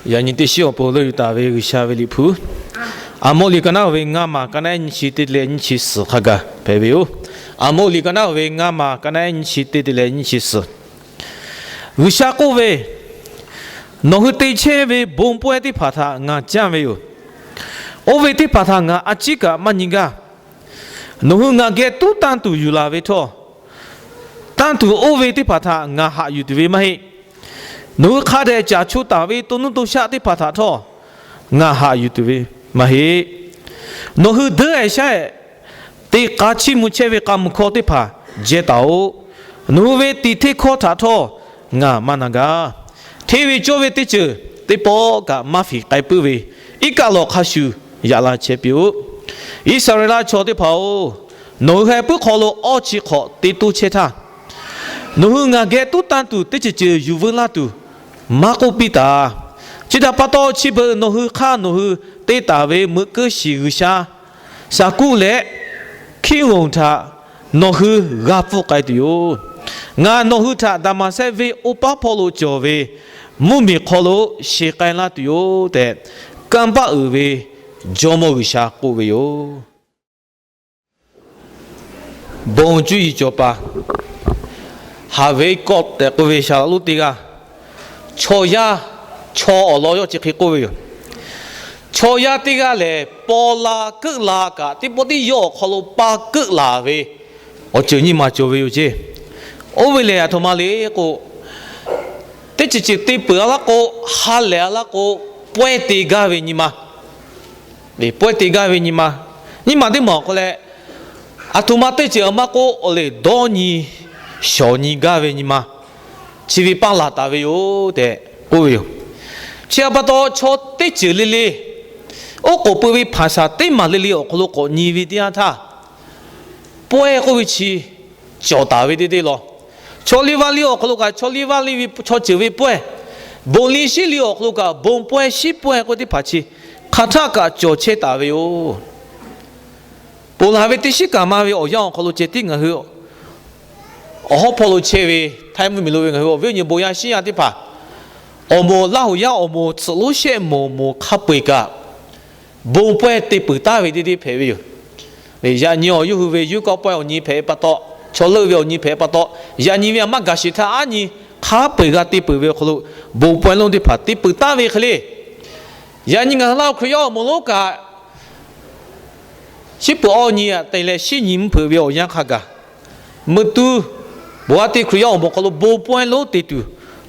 Yaꞈ nyi teˇ shiˉ awˬ pon leuˆ yuˬ taˍ ve G'uiˬsha ve liꞈ hpu, Aˍmoˆ liꞈ ka naˉ ve ngaˇ maˬ, ka naˉ ehˉ nyiˇ chi teˇ leh nyiˇ chi suhˍ hk'a gaˬ hpehꞈ ve yoˬ. Aˍmoˆ liꞈ ka naˉ ve ngaˇ maˬ, ka naˉ ehˉ nyiˇ chi teˇ teˇ leh nyiˇ chi suhˍ. G'uiˬsha k'oˆ ve, Nawˬ hui te chehˇ ve bon pawehˇ teˇ hpaˍ htaꞈ ngaˬ canˇ ve yoˬ. Oˇ ve teˇ hpaˍ htaꞈ ngaˬ a ciˉ kaꞈ maˇ nyi gaˇ. Nawˬ hui ngaˬ geh tuˉ tanˇ tuˬ yuˬ laˬ ve htawˇ, tanˇ tuˬ oˇ ve teˇ hpaˍ htaꞈ ngaˬ haꞈ yuˬ tuˬ ve maˇ heˆ. Nawˬ hui hk'a dehꞈ caˬ cho taˍ ve to nuˇ to shaˆ teˇ hpaˍ htaꞈ htawˇ, ngaˬ haꞈ yuˬ tuˬ ve maˇ heˆ. Nawˬ hui deuˉ-ehˍ shaˉ-ehˍ te k'a chiˇ mvuh chehˇ ve k'a mvuh hkawˇ teˇ hpaˍ jehˇ taˍ-oꞈ. Nawˬ hui ve tiꞈ hteˇ hkawˇ htaꞈ htawˇ ngaˬ maˇ na gaˇ. Hteˇ ve cawˇ ve teˇ ceuˬ teˇ pawˆ kaꞈ maˇ fiˍ k'ai puiˉ ve, iˉ kaˆ lawˬ hk'a shuˍ yaꞈ la chehˇ piˇ-oˆ. Iˉsaˍreˍlaˆ chaw teˇ hpaˍ-oˬ, nawˬ hui heh puiˉ hk'aw lo awˇ chi hk'awꞈ te toˇ chehˇ htaˇ, nawˬ hui ngaˬ geh tuˉ tanˇ tuˬ teˇ ceuˬ ceuˬ yuˬ veu laˇ tuˬ maˇ k'oˆ piˇ taˍ. Chi htaꞈ pa taw, chi beuꞈ nawˬ hui hk'aˇ nawˬ hui te taˍ ve meuꞈ keuˆ shiˍ G'uiˬsha Saˍkuˆ leh Hkiˉronˍ htaꞈ nawˬ hui g'a pfuhˇ k'ai tuˬ yoˬ. Ngaˬ nawˬ hui htaꞈ Daˍmaˍsehˆ venˇ oˇ paˉ hpawˇ lo cawˬ ve mvuhˇmiˬ hk'aw lo sheˍ k'ai laˇ tuˬ yoˬ tehꞈ, kanˇ paˆ uiˍ ve Jawˇmawˇ G'uiˬsha k'oˆ ve yoˬ. Bon cuˇ yiˍ cawˬ paˍ Haˍveˉkawˆ tehꞈ k'oˆ ve shaˍlaꞈ lonˉ teˇ g'aˇ, chaw yaˇ, chaw awˬ lawn yawˇ chi hk'e k'oˆ ve yoˬ. Chaw yaˇ teˇ g'aˇ lehˬ, paw la keuˆ la kaꞈ, teˇ pawˆ teˇ yawˇ awˬ hk'aw lo pa keuˆ laˬ ve awˬ ceuˬ nyi ma cawˬ ve yoˬ ceˇ. Oˇ ve lehˬ, aˬ htoꞈ ma le k'o, teˇ ceuˬ ceuˬ te peuˬ-a laˇ k'o, ha lehˬ-a laˇ k'o, pawehˇ te gaˇ ve nyi ma. Pawehˇ te gaˇ ve nyi ma, nyi ma teˇ maˬ awˬ hk'aw leh, aˬ htoꞈ ma teˇ ceuˬ aˬ ma k'o, awˬ lehˬ dawˇ nyi shawˍ nyi gaˇ ve nyi ma, chi ve paˇ laˬ taˍ ve yoˬ tehꞈ k'oˆ ve yoˬ. Chi htaꞈ pa taw, chaw teˇ ceuˬ le le, oˉ k'oˍ pui ve hpanˍ shaˍ teˇ maˬ le le awˬ hk'aw lo k'awꞈ nyi ve teˇ yanˇ htaˇ, pawehˇ k'oˆ ve chi cawˬ taˍ ve teˇ deˇ law. Chaw liˇ vaˇ liˇ awˬ hk'aw lo kaꞈ, chaw liˇ vaˇ liˇ ve chaw ceuˬ ve pawehˇ, bon liˇ shiˉ liˇ awˬ hk'aw lo kaꞈ, bon pawehˇ shiˉ pawehˇ k'oˆ teˇ hpaˍ chi hk'aˬ htaˆ kaꞈ cawˬ chehˇ taˍ ve yoˬ. Ponˬ laˬ ve teˇ shiˉ kaꞈ ma ve awˬ yanˇ awˬ hk'aw lo ceh tiˉ ngaˬ hui awˬ hawˉ hpawˇ lo chehˇ ve, htaiˇ mvuhˇmiˬ lo ve ngaˬ hui awˬ viˉ awˬ nyi bon yaˇ shiˉ yaˇ teˇ hpaˍ, awˬ moˍ Laˇhuˍ yaˇ awˬ moˍ tsuhꞈ lonˉ shehˆ moˍ moˍ hk'a peu-eˬ kaꞈ, bon pawehˇ te peuˬ taˍ ve teˇ deˇ hpehꞈ ve yoˬ. Yaꞈ nyi awˬ yawˇ hui ve yuˇ kawˆ pawehˇ awˬ nyi hpehꞈ pa taw, chaw leuˆ ve awˬ nyi hpehꞈ pa taw, yaꞈ nyi ve aˬ maˇ gaˬ sheˍ htaˇ aˉ nyi hk'a peu-eˬ g'a te peuˬ ve awˬ hk'aw lo, bon pawehˇ lonˉ teˇ hpaˍ te peuˬ taˍ ve hk'e le. Yaꞈ nyi ngaˬ hui Laˇhuˍ Hkriꞈ yaˇ awˬ moˍ lonˉ kaꞈ, shiˉ peuˬ awˇ nyi aꞈ te leh shiˉ nyi mvuhˇ hpeuꞈ ve awˬ yanˇ hk'a gaˬ, meuꞈ tuˇ, bon g'a te Hkriꞈ yaˇ awˬ moˍ hk'aw lo bon pawehˇ lonˉ te tuˬ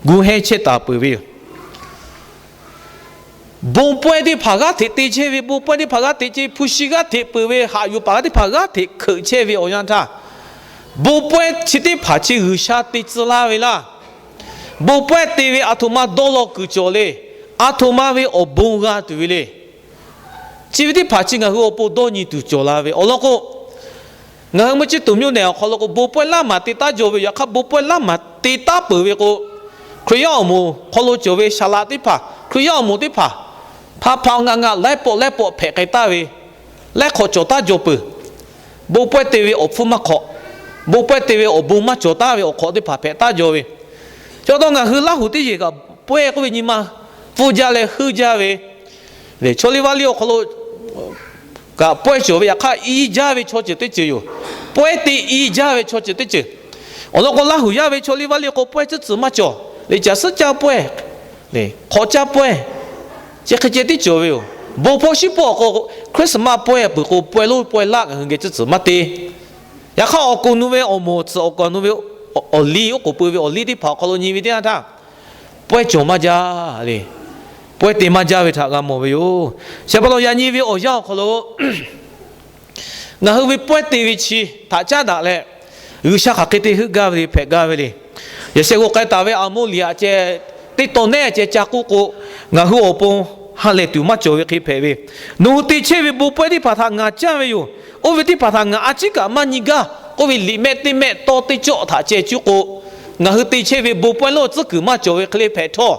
gu hehnˇ chehˇ taˍ peuˬ ve yoˬ. Bon pawehˇ teˇ hpaˍ g'aˇ hteꞈ te chehˇ ve, bon pawehˇ teˇ hpaˍ g'aˇ hteꞈ ce hpu shi g'aˇ hteꞈ peuˬ ve, haꞈ yuˬ paˍ g'aˇ teˇ hpaˍ g'aˇ hteꞈ hkeuꞈ chehˇ ve awˬ yanˇ htaˇ, bon pawehˇ chi teˇ hpaˍ chi G'uiˬsha te tcuh laˇ ve laˇ. Bon pawehˇ te ve aˬ htoꞈ ma dawˇ law kuiˬ cawˬ le. Aˬ htoꞈ ma ve awˬ bon g'a tuˬ ve le. Chi ve teˇ hpaˍ chi ngaˬ hui awˬ pon dawˇ nyi tuˬ cawˬ la ve awˬ lawn k'o, ngaˬ hui mvuhˇ ciˉ tuˬ mvuhˇ nehˬ awˬ hk'aw lo k'o, bon pawehˇ laˇ maˍ te taˉ jaw ve yoˬ. Yaꞈ hk'aˇ, bon pawehˇ laˇ maˍ te taˉ peuˬ ve k'o, Hkriꞈ yaˇ awˬ moˍ hk'aw lo cawˬ ve shaˍ laꞈ teˇ hpaˍ, Hkriꞈ yaˇ awˬ moˍ teˇ hpaˍ, hpaꞈ hpaꞈ ngaˆ ngaˆ laiˉ pawˆ laiˉ pawˆ hpehꞈ k'ai taˍ ve, laiˉ hk'awꞈ cawˬ taˉ jaw peuˬ. Bon pawehˇ te ve awˬ hpfuhˇ maˇ hk'awꞈ, bon pawehˇ te ve awˬ bon maˇ cawˬ taˍ ve awˬ hk'awꞈ teˇ hpaˍ hpehꞈ taˉ jaw ve. Chi pa taw ngaˬ hui Laˇhuˍ teˇ yehˬ kaꞈ pawehˇ k'oˆ ve nyi ma pfuhˇ jaˇ leh heuˆ jaˇ ve, chaw liˇ vaˇ liˇ awˬ hk'aw lo kaꞈ pawehˇ cawˬ ve, yaꞈ hk'aˇ i jaˇ ve chaw ceuˬ teˇ ceuˬ yoˬ. Pawehˇ te i jaˇ ve chaw ceuˬ teˇ ceuˬ. Awˬ lawn k'o, Laˇhuˍ yaˇ ve chaw liˇ vaˇ liˇ k'o, pawehˇ tcuhˉ tcuhˍ maˇ cawˬ. Liꞈ caˬ suhˉ caˇ pawehˇ, hk'awꞈ caˇ pawehˇ, chi hk'e ceh tiˉ cawˬ ve yoˬ. Bon hpawˇ shiˉ pawehˇ awˬ k'o, Christmas pawehˇ peuˬ k'o, pawehˇ lonˉ pawehˇ laˆ ngaˬ hui geh tcuhˉ tcuhˍ maˇ te. Yaꞈ hk'aˇ, awˬ k'oˍ nu ve awˬ moˍ tcuhˍ, awˬ k'oˍ nu ve awˬ liˇ, oˉ k'oˍ pui ve awˬ liˇ teˇ hpaˍ awˬ hk'aw lo nyi ve teˇ yanˇ htaˇ, pawehˇ cawˬ maˇ jaˇ le. Pawehˇ te maˇ jaˇ ve htaꞈ g'a mawˬ ve yoˬ. Chi pa taw yaꞈ nyi ve awˬ yanˇ awˬ hk'aw lo ngaˬ hui ve pawehˇ te ve chi htaꞈ caˉ daꞈ leh, G'uiˬsha hk'aˬ hk'e te heuˆ gaˇ ve le, hpehꞈ gaˇ ve le. Yaꞈ sheh g'aw k'ai taˍ ve Aˍmoˆ liꞈ aꞈ ceh, teˇ taw nehˉ ceh ca k'oˆ k'o, ngaˬ hui awˬ pon ha lehˬ tuˬ maˇ cawˬ ve hk'e hpehꞈ ve. Nawˬ hui te chehˇ ve bon pawehˇ teˇ hpaˍ htaꞈ ngaˬ canˇ ve yoˬ. Oˇ ve teˇ hpaˍ htaꞈ ngaˬ a ciˉ kaꞈ maˇ nyi gaˇ k'oˆ ve liꞈ mehˆ teˇ mehˆ tawˇ teˇ cawˆ htaꞈ ceh cuˇ k'o, ngaˬ hui te chehˇ ve bon pawehˇ lonˉ tcuhˉ kuiˬ maˇ cawˬ ve hk'e le hpehꞈ htawˇ,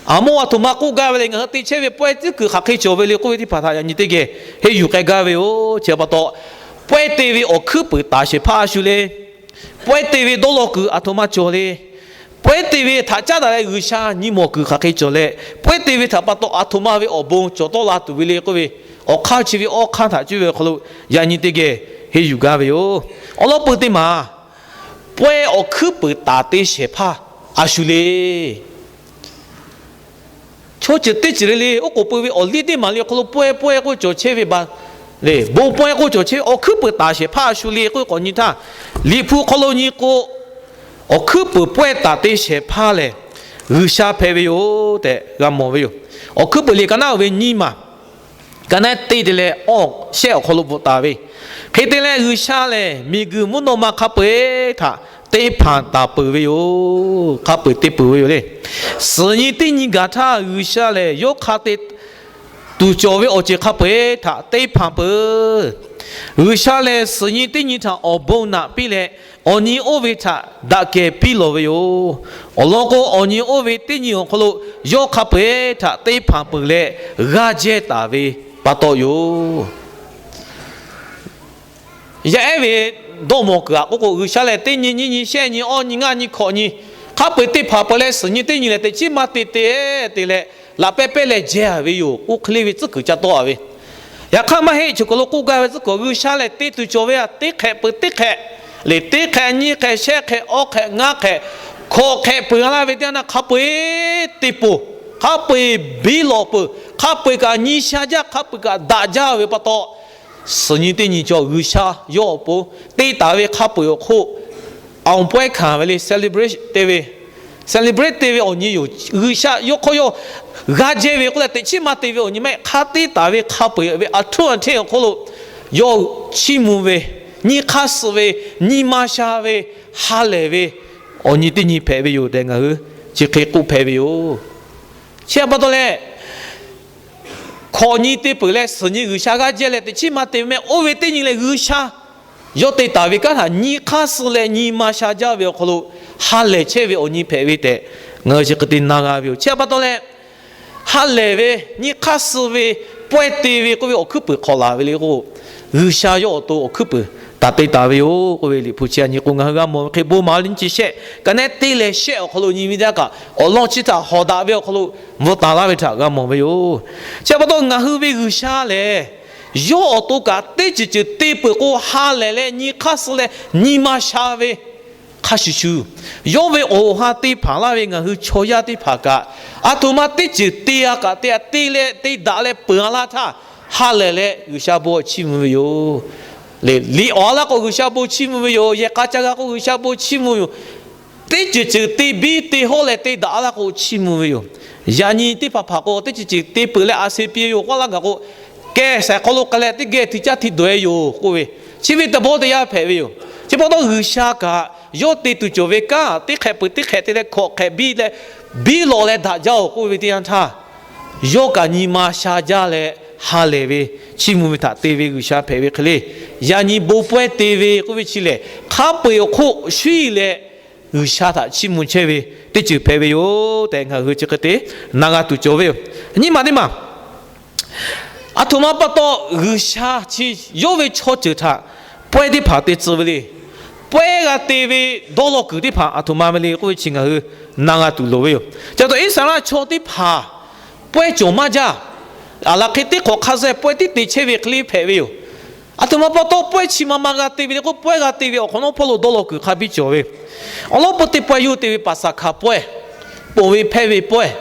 Aˍmoˆ aˬ htoꞈ ma k'oˆ gaˇ ve le, ngaˬ hui te chehˇ ve pawehˇ tcuhˉ kuiˬ hk'aˬ hk'e cawˬ ve le k'oˆ ve teˇ hpaˍ htaꞈ yaꞈ nyi teˇ geh henˇ yuˬ k'ai gaˇ ve yoˬ. Chi pa taw, pawehˇ te ve awˬ hkuiˉ puiˍ taˍ shehˍ hpaˇ a shu le. Pawehˇ te ve dawˇ law kuiˬ aˬ htoꞈ ma cawˬ le. Pawehˇ te ve htaꞈ caˉ daꞈ leh G'uiˬsha nyi mawˬ kuiˬ hk'aˬ hk'e cawˬ leh, pawehˇ te ve htaꞈ pa taw aˬ htoꞈ ma ve awˬ bon cawˬ tawˆ la tuˬ ve le k'oˆ ve, awˬ hk'aˇ chi ve awˬ hk'aˇ htaꞈ cuˇ ve awˬ hk'aw lo yaꞈ nyi teˇ geh henˇ yuˬ gaˇ ve yoˬ. Awˬ lawn peuˬ teˇ maˬ, pawehˇ awˬ hkuiˉ peunˍ taˍ te shehˍ hpaˇ a shu le. Chaw ceuˬ teˇ ceuˬ le le oˉ k'oˍ pui ve awˬ liˇ teˇ maˬ le awˬ hk'aw lo pawehˇ pawehˇ k'oˆ cawˬ chehˇ ve ba le, bon pawehˇ k'oˆ cawˬ chehˇ ve awˬ hkuiˉ peunˍ taˍ shehˍ hpaˇ a shu le k'oˆ ve k'awꞈ nyi htaˇ, Liꞈ hpu hk'aw lo nyi k'o, awˬ hkuiˉ peunˍ pawehˇ taˍ te shehˍ hpaˇ lehˬ, G'uiˬsha hpehꞈ ve yoˬ tehꞈ g'a mawˬ ve yoˬ. Awˬ hkuiˉ peunˍ liꞈ ka naˉ oˬ ve nyiˇ maˬ, ka naˉ teˇ te leh awˇ shehˆ awˬ hk'aw lo bvuhꞈ taˍ ve, hk'e te leh G'uiˬsha lehˬ miˬguiˬ mvuhˇ naw ma hk'a peu-eˬ htaꞈ teˇ hpaˍ taˍ peuˬ ve yoˬ. Hk'a peu-eˬ te peuˬ ve yoˬ le. Suhˍ nyi teˇ nyi gaˬ htaˇ G'uiˬsha lehˬ yawˇ hk'a te tuˬ cawˬ ve awˬ ceuˬ hk'a peu-eˬ htaꞈ teˇ hpaˍ peuˬ. G'uiˬsha lehˬ suhˍ nyi teˇ nyi htaꞈ awˬ bon naꞈ piˇ leh, awˬ nyi oˇ ve htaꞈ daꞈ kehˬ piˇ lawˬ ve yoˬ. Awˬ lawn k'o, awˬ nyi oˇ ve teˇ nyi awˬ hk'aw lo yawˇ hk'a peu-eˬ htaꞈ teˇ hpaˍ peuˬ leh g'aˇ jehˇ taˍ ve pa taw yoˬ. Yaˇ ehˉ ve dawˇ mawˬ kuiˬ aꞈ k'oˆ k'o, G'uiˬsha lehˬ teˇ nyi, nyiˇ nyi, shehˆ nyi, awˇ nyi, ngaˇ nyi, hkawꞈ nyi, hk'a peu-eˬ teˇ hpaˍ peuˬ leh suhˍ nyi teˇ nyi lehˬ teꞈ chiˉ maˇ te te te leh, laꞈ pehˇ pehˇ leh jehˇ a ve yoˬ. Oˇ hk'e le ve tcuhˉ kuiˬ ca tawˆ a ve, yaꞈ hk'aˇ maˇ heˆ. Chi hk'aw lo k'oˆ gaˇ ve tcuhˉ kuiˬ, G'uiˬsha lehˬ te tuˬ cawˬ ve a teˇ hk'ehꞈ peuˬ teˇ hk'ehꞈ, lehˬ teˇ hk'ehꞈ, nyiˇ hk'ehꞈ, shehˆ hk'ehꞈ, awˇ hk'ehꞈ, ngaˇ hk'ehꞈ, hkawꞈ hk'ehꞈ peuˬ a laˇ ve teˇ yanˇ htaˇ, hk'a peu-eˬ te peuˬ, hk'a peu-eˬ biˇ lawꞈ peuˬ, hk'a peu-eˬ kaꞈ nyi sha jaˇ, hk'a peu-eˬ kaꞈ daꞈ jaˇ ve pa taw, suhˍ nyi teˇ nyi cawˬ G'uiˬsha yawˇ awˬ pon te taˍ ve hk'a peu-eˬ awˬ hk'oˆ, awˬ pawehˇ hkanˍ ve le, celebrate te ve, celebrate te ve awˬ nyi yoˬ. G'uiˬsha yawˇ hk'aw yawˇ g'aˇ jehˇ ve k'oˆ leh teꞈ chiˉ maˇ te ve awˬ nyi maˇ heˆ. Hk'a te taˍ ve hk'a peu-eˬ ve aˬ htoꞈ aˬ hteˇ awˬ hk'oˆ lo yawˇ chiˇ mvuh ve, nyi hk'aˇ suh ve, nyi ma sha ve, ha lehˬ ve awˬ nyi teˇ nyi hpehꞈ ve yoˬ tehꞈ ngaˬ hui chi hk'e k'oˆ hpehꞈ ve yoˬ. Chi htaꞈ pa taw leh, hkawꞈ nyi te peuˬ leh suhˍ nyi G'uiˬsha g'aˇ jehˇ leh teꞈ chiˉ maˇ te ve mehˆ. Oˇ ve teˇ nyi leh G'uiˬsha yawˇ te taˍ ve kanˉ htaꞈ nyi hk'aˇ suh leh nyi ma sha jaˇ ve awˬ hk'aw lo ha lehˬ chehˇ ve awˬ nyi hpehꞈ ve tehꞈ ngaˬ hui chi hk'e te na g'a ve yoˬ. Chi htaꞈ pa taw leh, ha lehˬ ve, nyi hk'aˇ suh ve, pawehˇ te ve k'oˆ ve awˬ hkuiˉ peunˍ hk'awꞈ laˬ ve le k'o, G'uiˬsha yawˇ awˬ to awˬ hkuiˉ peunˍ taˍ te taˍ ve yoˬ k'oˆ ve Liꞈ hpu chi a nyi k'o, ngaˬ hui g'a mawˬ ve hk'e bon maˍ le nyiˇ chi shehˆ ka naˉ teˇ leh shehˆ awˬ hk'aw lo nyi ve teˇ yanˇ kaꞈ, awˬ lawn chi htaꞈ hawˍ daꞈ ve awˬ hk'aw lo bvuhꞈ taˍ laˇ ve htaꞈ g'a mawˬ ve yoˬ. Chi htaꞈ pa taw ngaˬ hui ve G'uiˬsha lehˬ, yawˇ awˬ to kaꞈ teˇ ceuˬ ceuˬ te peuˬ k'o ha lehˬ leh nyi hk'aˇ suh leh nyi ma sha ve hk'a shuˍ shuˍ, yawˇ ve awˬ ha te hpanˍ laˇ ve ngaˬ hui chaw yaˇ teˇ hpaˍ kaꞈ, aˬ htoꞈ ma teˇ ceuˬ te a kaꞈ te a te leh te daꞈ leh peuˬ a laˇ htaˇ, ha lehˬ leh G'uiˬsha bon chiˇ mvuh ve yoˬ. Liꞈ awˬ a laˇ k'o G'uiˬsha bon chiˇ mvuh ve yoˬ. Yehˬ k'a ca g'a k'o G'uiˬsha bon chiˇ mvuh ve yoˬ. Teˇ ceuˬ ceuˬ te biˇ te hawˉ leh te daꞈ a laˇ k'o chiˇ mvuh ve yoˬ. Yaꞈ nyi teˇ hpaˍ hpaˍ k'o teˇ ceuˬ ceuˬ te peuˬ leh a se piˇ yoˬ k'oˆ laˇ gaˬ k'o, kehˬ saiˍ hk'aw lo k'ai leh teˇ geh hti caˇ hti dawˬ e yoˬ k'oˆ ve, chi ve tawˇ bawˇ teˇ yanˇ hpehꞈ ve yoˬ. Chi pa taw G'uiˬsha kaꞈ yawˇ te tuˬ cawˬ ve kanˉ teˇ hk'ehꞈ peuˬ teˇ hk'ehꞈ te leh hkawꞈ hk'ehꞈ biˇ leh biˇ lawꞈ leh daꞈ jaˇ oˬ k'oˆ ve teˇ yanˇ htaˇ, yawˇ kaꞈ nyi ma sha jaˇ leh ha lehˬ ve, chiˇ mvuh ve htaꞈ te ve G'uiˬsha hpehꞈ ve hk'e le. Yaꞈ nyi bon pawehˇ te ve k'oˆ ve chi lehˬ, hk'a peu-eˬ awˬ hk'oˆ shuˉ e leh G'uiˬsha htaꞈ chiˇ mvuh chehˇ ve teˇ ceuˬ hpehꞈ ve yoˬ tehꞈ ngaˬ hui chi hk'e te na g'a tuˬ cawˬ ve yoˬ. Nyiˇ maˬ teˇ maˬ, aˬ htoꞈ ma pa taw G'uiˬsha chi yawˇ ve chaw ceuˬ htaꞈ pawehˇ teˇ hpaˍ te tcuh ve le. Pawehˇ g'a te ve dawˇ law kuiˬ teˇ hpaˍ aˬ htoꞈ ma ve le k'oˆ ve chi ngaˬ hui na g'a tuˬ loˍ ve yoˬ. Ca taw Iˉsaˍreˍlaˆ chaw teˇ hpaˍ pawehˇ cawˬ maˇ jaˇ. Aˬ laˬ hk'e teˇ hk'awꞈ hk'a zuhˆ pawehˇ tiˉ te chehˇ ve hk'e le hpehꞈ ve yoˬ. Aˬ htoꞈ ma pa taw pawehˇ chi ma ma g'a te ve le k'o, pawehˇ g'a te ve awˬ hk'awꞈ nawˉ hpawˇ lo dawˇ law kuiˬ hk'a biˇ cawˬ ve. Awˬ lawn peuˬ teˇ pawehˇ yawˇ te ve Paˍsaˍhkaˍ pawehˇ, ponˬ ve hpehˇ ve pawehˇ,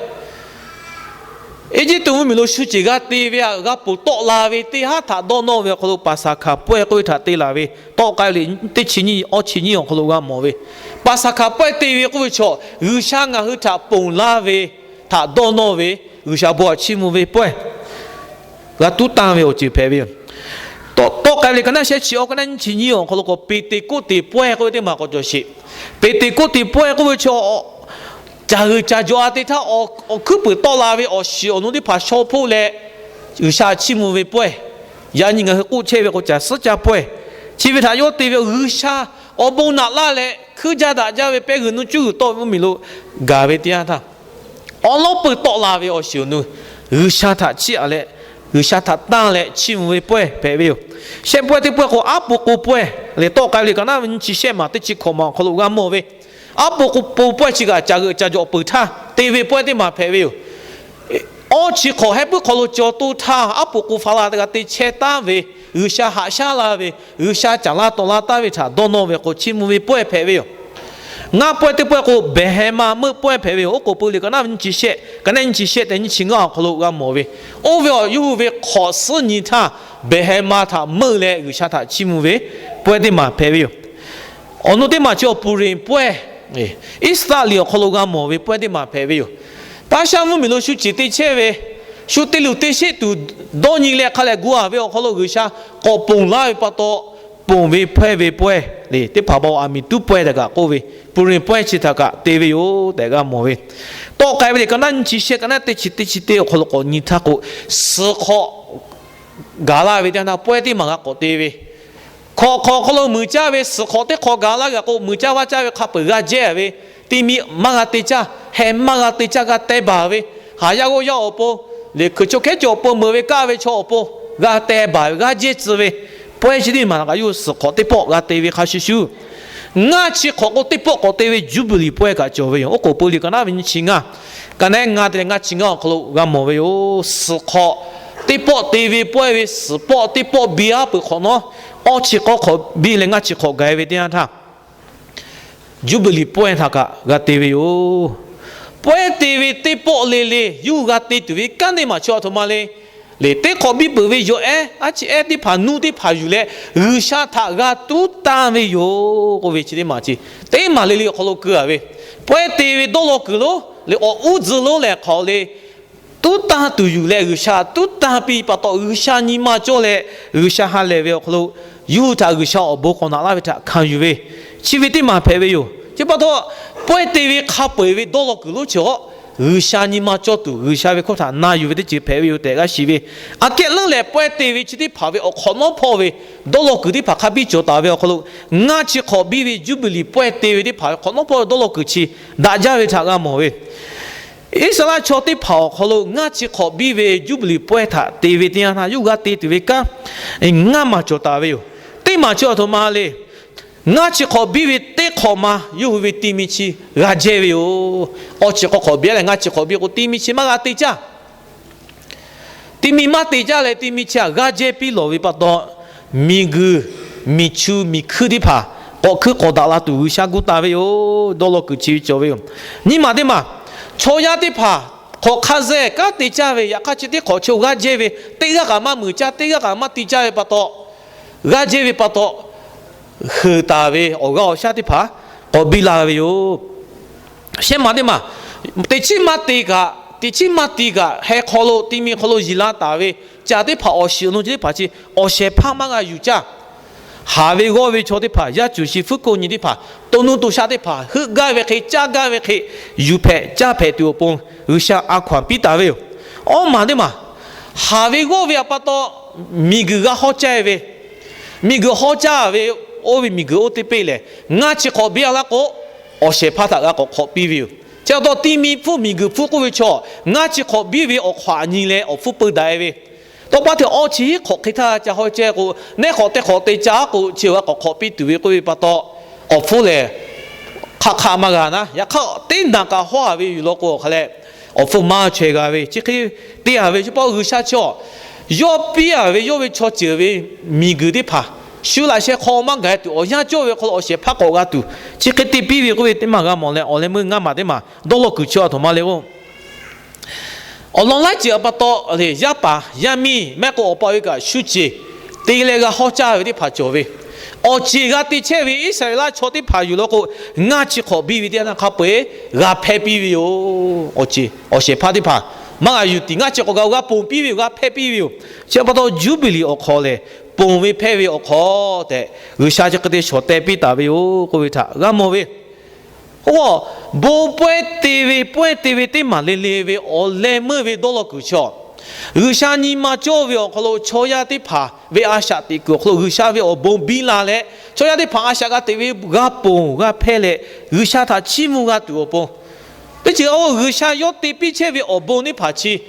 Eˇjiˇtuꞈ mvuhˇmiˬ lo shu ceˬ g'a te ve aꞈ g'a ponˬ tawˆ la ve teˇ haˉ htaꞈ dawˇ nawˇ ve awˬ hk'aw lo Paˍsaˍhkaˍ pawehˇ k'oˆ ve htaꞈ te laˬ ve, tawˆ k'ai ve le teˇ chi nyiˇ awˇ chi nyiˇ awˬ hk'aw lo g'a mawˬ ve, Paˍsaˍhkaˍ pawehˇ te ve k'oˆ ve chaw, G'uiˬsha ngaˬ hui htaꞈ ponˬ laˇ ve htaꞈ dawˇ nawˇ ve, G'uiˬsha bon htaꞈ chiˇ mvuh ve pawehˇ g'a tuˉ tanˇ ve awˬ ceuˬ hpehꞈ ve yoˬ. Tawˆ k'ai ve le ka naˉ shehˆ chi awˇ ka naˉ nyiˇ chi nyiˇ awˬ hk'aw lo k'o, Peˍteˍkoˆteˍ pawehˇ k'oˆ ve teˇ maˬ k'awꞈ cawˬ sheˍ. Peˍteˍkoˆteˍ pawehˇ k'oˆ ve chaw, caˬ g'uiˬ caˬ jawˬ a te htaˇ awˬ hkuiˉ puiˍ tawˆ la ve awˬ shiˍ awˬ nu teˇ hpaˍ shaw hpoˆ leh G'uiˬsha chiˇ mvuh ve pawehˇ, yaꞈ nyi ngaˬ hui k'oˆ chehˇ ve k'o caˬ suhˉ caˇ pawehˇ, chi ve htaꞈ yawˇ te ve G'uiˬsha awˬ bon naꞈ laˇ leh hkuiˉ jaˇ daꞈ jaˇ ve pehˇ g'uiˬ nuˇ cuˇ g'uiˬ tawˆ ve mvuhˇmiˬ lo gaˬ ve teˇ yanˇ htaˇ, awˬ lawn peuˬ tawˆ la ve awˬ shiˍ awˬ nu G'uiˬsha htaꞈ chiˇ aꞈ leh, G'uiˬsha htaꞈ tanˇ leh chiˇ mvuh ve pawehˇ hpehꞈ ve yoˬ. Shehˆ pawehˇ teˇ pawehˇ k'o, aˉ po k'o pawehˇ leh tawˆ k'ai ve le ka naˉ ve nyi chi shehˆ maˬ teˇ chi hkawꞈ maˬ awˬ hk'aw lo g'a mawˬ ve, Aˉ poꞈ k'o pon pawehˇ chi kaꞈ caˬ g'euꞈ caˬ jawꞈ peuˬ htaˇ te ve pawehˇ teˇ maˬ hpehꞈ ve yoˬ. Awˇ chi hk'awꞈ heh puiˉ hk'aw lo caw toˇ htaˇ, aˉ poꞈ k'o fa la teˇ g'aˇ te chehˇ taˉ ve, G'uiˬsha haꞈ shaˉ la ve, G'uiˬsha caˍ laˇ taw laˇ taˍ ve htaꞈ dawˇ nawˇ ve k'o, chiˇ mvuh ve pawehˇ hpehꞈ ve yoˬ. Ngaˇ pawehˇ teˇ pawehˇ k'o, behˬ heh ma meuˆ pawehˇ hpehꞈ ve yoˬ. Oˉ k'oˍ pui liꞈ ka naˉ ve nyiˇ chi shehˆ, ka naˉ nyiˇ chi shehˆ tehꞈ nyiˇ chi ngaˇ awˬ hk'aw lo g'a mawˬ ve, oˇ ve awˬ yawˇ hui ve hk'awꞈ suhˉ nyi htaˇ, behˬ heh ma htaꞈ meuˆ leh G'uiˬsha htaꞈ chiˇ mvuh ve pawehˇ teˇ maˬ hpehꞈ ve yoˬ. Awˬ nu teˇ maˬ chi awˬ Puˍriˍ pawehˇ, Iˉsaˍreˍlaˆ awˬ hk'aw lo g'a mawˬ ve pawehˇ teˇ maˬ hpehꞈ ve yoˬ. Taˇ shaˉ mvuhˇmiˬ lo shu ceˬ te chehˇ ve, shu te luˬ te sheˆ tuˬ dawˇ nyi leh hk'a lehˬ gu a ve awˬ hk'aw lo G'uiˬsha k'awꞈ ponˬ laˇ ve pa taw, ponˬ ve hpawehˇ ve pawehˇ le teˇ hpaˍ pa aˬ miˍ tuˉ pawehˇ htaꞈ kaꞈ k'oˆ ve, Puˍriˍ pawehˇ chi htaꞈ kaꞈ te ve yoˬ tehꞈ g'a mawˬ ve. Tawˆ k'ai ve liꞈ ka naˉ nyiˇ chi shehˆ, ka naˉ teˇ chi teˇ chi teˇ awˬ hk'aw lo k'awꞈ nyi htaˇ k'o, suhˍ hk'awꞈ gaˬ laˇ ve teˇ yanˇ htaˇ pawehˇ teˇ maˬ g'a k'awꞈ te ve, hkawꞈ hk'awꞈ hk'aw lo muiˬ caˇ ve suhˍ hk'awꞈ teˇ hk'awꞈ gaˬ laˇ g'a k'o, muiˬ caˇ vaˇ caˇ ve hk'a peuˬ g'a jehˇ ve, teˇ miˇ maˇ g'a te caˇ, heh maˇ g'a te caˇ g'a teh baˬ ve, haˍ yaˇ g'awˇ yaˇ awˬ pon, liꞈ hkui chaw hkehˉ cawˬ awˬ pon, meuꞈ ve kaˇ ve chaw awˬ pon g'a teh baˬ ve, g'a jehˇ tcuh ve pawehˇ chi teˇ maˬ htaꞈ kaꞈ yawˇ hui suhˍ hk'awꞈ teˇ pawˆ g'a te ve hk'a shuˍ shuˍ, ngaˇ chi hk'awꞈ k'o teˇ pawˆ k'awꞈ te ve Juˇbiˍliˍ pawehˇ kaꞈ cawˬ ve yoˬ. Oˉ k'oˍ pui liꞈ ka naˉ ve nyiˇ chi ngaˇ, ka naˉ ngaˇ te leh ngaˇ chi ngaˇ awˬ hk'aw lo g'a mawˬ ve yoˬ. Suhˍ hk'awꞈ teˇ pawˆ te ve pawehˇ ve, suhˍ pawˆ teˇ pawˆ biˇ aˉ peuˬ hk'awꞈ nawˉ, awˇ chi k'awˇ hk'awꞈ biˇ leh ngaˇ chi hk'awꞈ gaˬ e ve teˇ yanˇ htaˇ, Juˇbiˍliˍ pawehˇ htaꞈ kaꞈ g'a te ve yoˬ. Pawehˇ te ve teˇ pawˆ le le yawˇ hui g'a te tuˬ ve kanˉ teˇ maˬ chi a htoꞈ ma le. Liꞈ teˇ hk'awꞈ biˇ peuˬ ve yawˬ ehˉ, aˉ chi ehˉ teˇ hpaˍ nuˇ teˇ hpaˍ yuˬ leh G'uiˬsha htaꞈ g'a tuˉ tanˇ ve yoˬ k'oˆ ve chi teˇ maˬ chi, teˇ maˬ le le awˬ hk'aw lo keu a ve, pawehˇ te ve dawˇ law kuiˬ lonˉ leh awˬ uˉ tcuh lonˉ lehˬ hk'aˬ le tuˉ tanˇ tuˬ yuˬ leh G'uiˬsha tuˉ tanˇ piˇ pa taw, G'uiˬsha nyi ma cawˇ leh G'uiˬsha ha lehˬ ve awˬ hk'aw lo yawˇ hui htaꞈ G'uiˬsha awˬ bon k'awꞈ naꞈ laˇ ve htaꞈ hkanˍ yuˬ ve, chi ve teˇ maˬ hpehꞈ ve yoˬ. Chi pa taw, pawehˇ te ve hk'a peu eˬ ve dawˇ law kuiˬ lonˉ chi awˬ G'uiˬsha nyi ma cawˇ tuˬ G'uiˬsha ve hkawˇ htaꞈ na yuˬ ve teˇ ceuˬ hpehꞈ ve yoˬ tehꞈ g'a shiˍ ve. Aꞈ kehˉ leuˉ lehˬ, pawehˇ te ve chi teˇ hpaˍ ve awˬ hk'awꞈ nawˉ hpawˇ ve dawˇ law kuiˬ teˇ hpaˍ hk'a biˇ cawˬ taˍ ve awˬ hk'aw lo, ngaˇ chi hk'awꞈ biˇ ve Juˇbiˍliˍ pawehˇ te ve teˇ hpaˍ ve hk'awꞈ nawˉ hpawˇ ve dawˇ law kuiˬ chi daꞈ jaˇ ve htaꞈ g'a mawˬ ve. Iˉsaˍreˍlaˆ chaw teˇ hpaˍ awˬ hk'aw lo ngaˇ chi hk'awꞈ biˇ ve Juˇbiˍliˍ pawehˇ htaꞈ te ve teˇ yanˇ htaˇ yawˇ hui g'a te tuˬ ve kanˉ ngaˇ maˬ cawˬ taˍ ve yoˬ. Teˇ maˬ chi a htoꞈ ma le. Ngaˇ chi hk'awꞈ biˇ ve teˇ hk'awꞈ ma yawˇ hui ve ti mi chi g'a jehˇ ve yoˬ. Awˇ chi k'awˇ hk'awꞈ biˇ leh ngaˇ chi hk'awꞈ biˇ k'o, ti mi chi maˇ g'a te caˇ. Ti mi maˇ te caˇ leh, ti mi chi htaꞈ g'a jehˇ piˇ lawˬ ve pa taw, miˬguiˬ, miˬ chu, miˬ hkuiˇ teˇ hpaˍ k'awꞈ hkuiˇ k'awꞈ daꞈ la tuˬ G'uiˬsha gu taˍ ve yoˬ. Dawˇ law kuiˬ chi ve cawˬ ve yoˬ. Nyiˇ maˬ teˇ maˬ, chaw yaˇ teˇ hpaˍ hk'awꞈ hk'a zehˬ kanˉ te caˇ ve, yaꞈ hk'aˇ chi teˇ hk'awꞈ chaw g'aˇ jehˇ ve, teˇ g'aˇ kaꞈ maˇ muiˬ caˇ, teˇ g'aˇ kaꞈ maˇ ti caˇ ve pa taw, g'aˇ jehˇ ve pa taw, heuˬ taˍ ve awˬ g'aˇ awˬ shaˉ teˇ hpaˍ k'awꞈ biˇ la ve yoˬ. Shehˆ maˬ teˇ maˬ, teꞈ chiˉ maˇ te kaꞈ, teꞈ chiˉ maˇ ti kaꞈ, heh hk'aw lo, ti mi hk'aw lo yiˬ la taˍ ve caˬ teˇ hpaˍ, awˬ shiˍ awˬ nu chi teˇ hpaˍ chi awˬ shehˍ hpaˇ maˇ g'a yuˬ caˇ. Haˍ ve g'awˇ ve chaw teˇ hpaˍ, yaˇ cuˬ shi fuˉ hkoˇ nyi teˇ hpaˍ, to nuˇ to shaˆ teˇ hpaˍ, heuˆ gaˇ ve hk'e, caˇ gaˇ ve hk'e, yuˬ hpehꞈ caˇ hpehꞈ tuˬ awˬ pon G'uiˬsha a hkaw anˬ piˇ taˍ ve yoˬ. Awˇ maˬ teˇ maˬ, haˍ ve g'awˇ ve pa taw, miˬguiˬ g'a hawˉ caˇ ve, miˬguiˬ hawˉ caˇ ve, oˇ ve miˬguiˬ oˇ teˇ peˇ lehˬ, ngaˇ chi hk'awꞈ biˇ a laˇ k'o, awˬ shehˍ hpaˇ htaꞈ g'a k'awꞈ hk'awꞈ piˇ ve yoˬ. Chi pa taw, ti mi hpfuhˇ miˬguiˬ hpfuhˇ k'oˆ ve chaw, ngaˇ chi hk'awꞈ biˇ ve awˬ hk'awꞈ aꞈ nyi leh awˬ hpfuhˇ peu daꞈ e ve, tawˇ pa hteˇ awˇ chi hiˉ hk'awꞈ hk'e htaˇ ca hawˉ ceh k'o, neˇ hk'awꞈ teˇ hk'awꞈ te caˇ k'o, chi g'a k'awꞈ hk'awꞈ piˇ tuˬ ve k'oˆ ve pa taw, awˬ hpfuhˇ lehˬ hk'aˆ hk'aˆ maˇ g'a naˉ. Yaꞈ hk'aˇ, teˇ naˬ kaꞈ hawˉ a ve yuˬ law k'o, hk'a leh awˬ hpfuhˇ maˇ chaweh g'a ve, chi hk'e te a ve chi pa G'uiˬsha chi awˬ yawˇ piˇ a ve, yawˇ ve chaw ceuˬ ve miˬguiˬ teˇ hpaˍ shu laꞈ sheh hk'aw maˇ gaˬ tuˬ, awˬ yanˇ cawˇ ve hk'aw lo awˬ shehˍ hpaˇ k'awꞈ g'a tuˬ, chi hk'e te piˇ ve k'oˆ ve teˇ maˬ g'a mawˬ leh, awˬ leh meuˇ ngaˇ maˬ teˇ maˬ dawˇ law kuiˬ chi a htoꞈ ma le k'o, awˬ lawn laiˉ ceuˬ pa taw, yaˇ paˍ yaˇ miˇ maˇ heˆ k'o awˬ pa ve kaꞈ shu ceˬ te leh g'a hawˉ caˇ ve teˇ hpaˍ cawˬ ve. Awˬ ceˬ g'a te chehˇ ve Iˉsaˍreˍlaˆ chaw teˇ hpaˍ yuˬ law k'o, ngaˇ chi hk'awꞈ biˇ ve teˇ yanˇ htaˇ hk'a peu eˬ g'a hpehˇ piˇ ve yoˬ. Awˬ ceˬ, awˬ shehˍ hpaˇ teˇ hpaˍ maˇ g'a yuˬ tiˍ, ngaˇ chi k'awꞈ g'a g'a ponˬ piˇ ve yoˬ, g'a hpehˇ piˇ ve yoˬ. Chi pa taw, Juˇbiˍliˍ awˬ hk'awꞈ lehˬ, ponˬ ve hpehˇ ve awˬ hk'awꞈ tehꞈ G'uiˬsha chi hk'e te shawˍ teh piˇ taˍ ve yoˬ k'oˆ ve htaꞈ g'a mawˬ ve. Oˇ, bon pawehˇ te ve, pawehˇ te ve teˇ maˬ le le ve awˬ leh meuˇ ve dawˇ law kuiˬ chaw, G'uiˬsha nyi ma cawˇ ve awˬ hk'aw lo chaw yaˇ teˇ hpaˍ ve a shaꞈ teꞈ kuiˬ awˬ hk'aw lo G'uiˬsha ve awˬ bon biˇ la leh, chaw yaˇ teˇ hpaˍ a shaꞈ g'a teꞈ ve g'a ponˬ g'a hpehˇ leh, G'uiˬsha htaꞈ chiˇ mvuh g'a tuˬ awˬ pon, teˇ ceuˬ oˇ G'uiˬsha yawˇ te piˇ chehˇ ve awˬ bon teˇ hpaˍ chi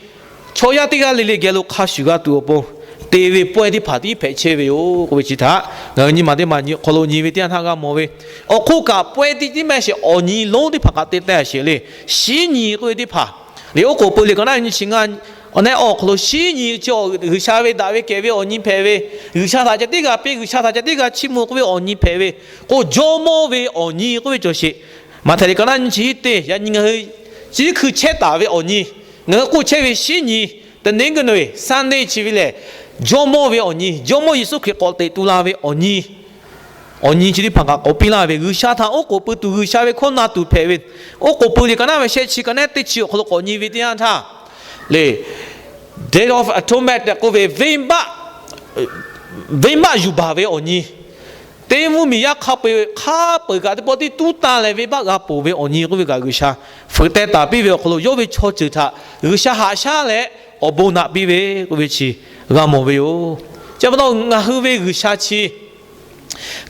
chaw yaˇ teˇ g'aˇ le le geh lo hk'a shuˍ g'a tuˬ awˬ pon, te ve pawehˇ teˇ hpaˍ tiˉ hpehꞈ chehˇ ve yoˬ k'oˆ ve chi htaꞈ ngaˬ hui nyi ma teˇ ma awˬ hk'aw lo nyi ve teˇ yanˇ htaˇ g'a mawˬ ve. Awˬ hk'oˆ kaꞈ pawehˇ tiˉ tiˉ maˇ sheˍ, awˬ nyi lonˉ teˇ hpaˍ kaꞈ te teh sheˍ le. Shinˉ nyi k'oˆ ve teˇ hpaˍ le, oˉ k'oˍ pui liꞈ ka naˉ nyi chi ngaˇ awˬ hk'aw lo shinˉ nyi chi G'uiˬsha ve daꞈ ve kehˬ ve awˬ nyi hpehꞈ ve, G'uiˬsha htaꞈ ca tiˉ g'a piˇ, G'uiˬsha htaꞈ ca tiˉ g'a chiˇ mvuh k'oˆ ve awˬ nyi hpehꞈ ve, k'o jawˇmawˇ ve awˬ nyi k'oˆ ve cawˬ sheˍ. Maꞈhtehˍ liꞈ ka naˉ nyi chi teˇ, yaꞈ nyi ngaˬ hui ciˉ hkui chehˇ taˍ ve awˬ nyi, ngaˬ hui k'oˆ chehˇ ve shinˉ nyi, teˇ neˉ g'uˇ nyi ve Sunday chi ve lehˬ, jawˇmawˇ ve awˬ nyi, Jawˇmawˇ Yeˍsuˆ Hkriꞈ k'awꞈ teꞈ tu la ve awˬ nyi, awˬ nyi chi teˇ hpaˍ kaꞈ k'awꞈ piˇ laˇ ve, G'uiˬsha htaꞈ oˉ k'oˍ pui tuˬ, G'uiˬsha ve hkawˇ na tuˬ hpehꞈ ve, oˉ k'oˍ pui liꞈ ka naˉ ve shehˆ chi ka naˉ teˇ chi awˬ hk'aw lo k'awꞈ nyi ve teˇ yanˇ htaˇ le, Day of Atonement tehꞈ k'oˆ ve venˇbaˆ, venˇbaˆ yuˬ baˬ ve awˬ nyi, teˇ mvuhˇmiˬ yaˇ hk'a peu-eˬ hk'a peu-eˬ kaꞈ teˇ pawˆ tiˉ tuˉ tanˇ leh venˇbaˆ g'a ponˬ ve awˬ nyi k'oˆ ve kaꞈ G'uiˬsha fuiˍ teh taˍ piˇ ve awˬ hk'aw lo, yawˇ ve chaw ceuˬ htaꞈ G'uiˬsha haꞈ shaˉ leh awˬ bon naꞈ piˇ ve k'oˆ ve chi g'a mawˬ ve yoˬ. Chi pa taw ngaˬ hui ve G'uiˬsha chi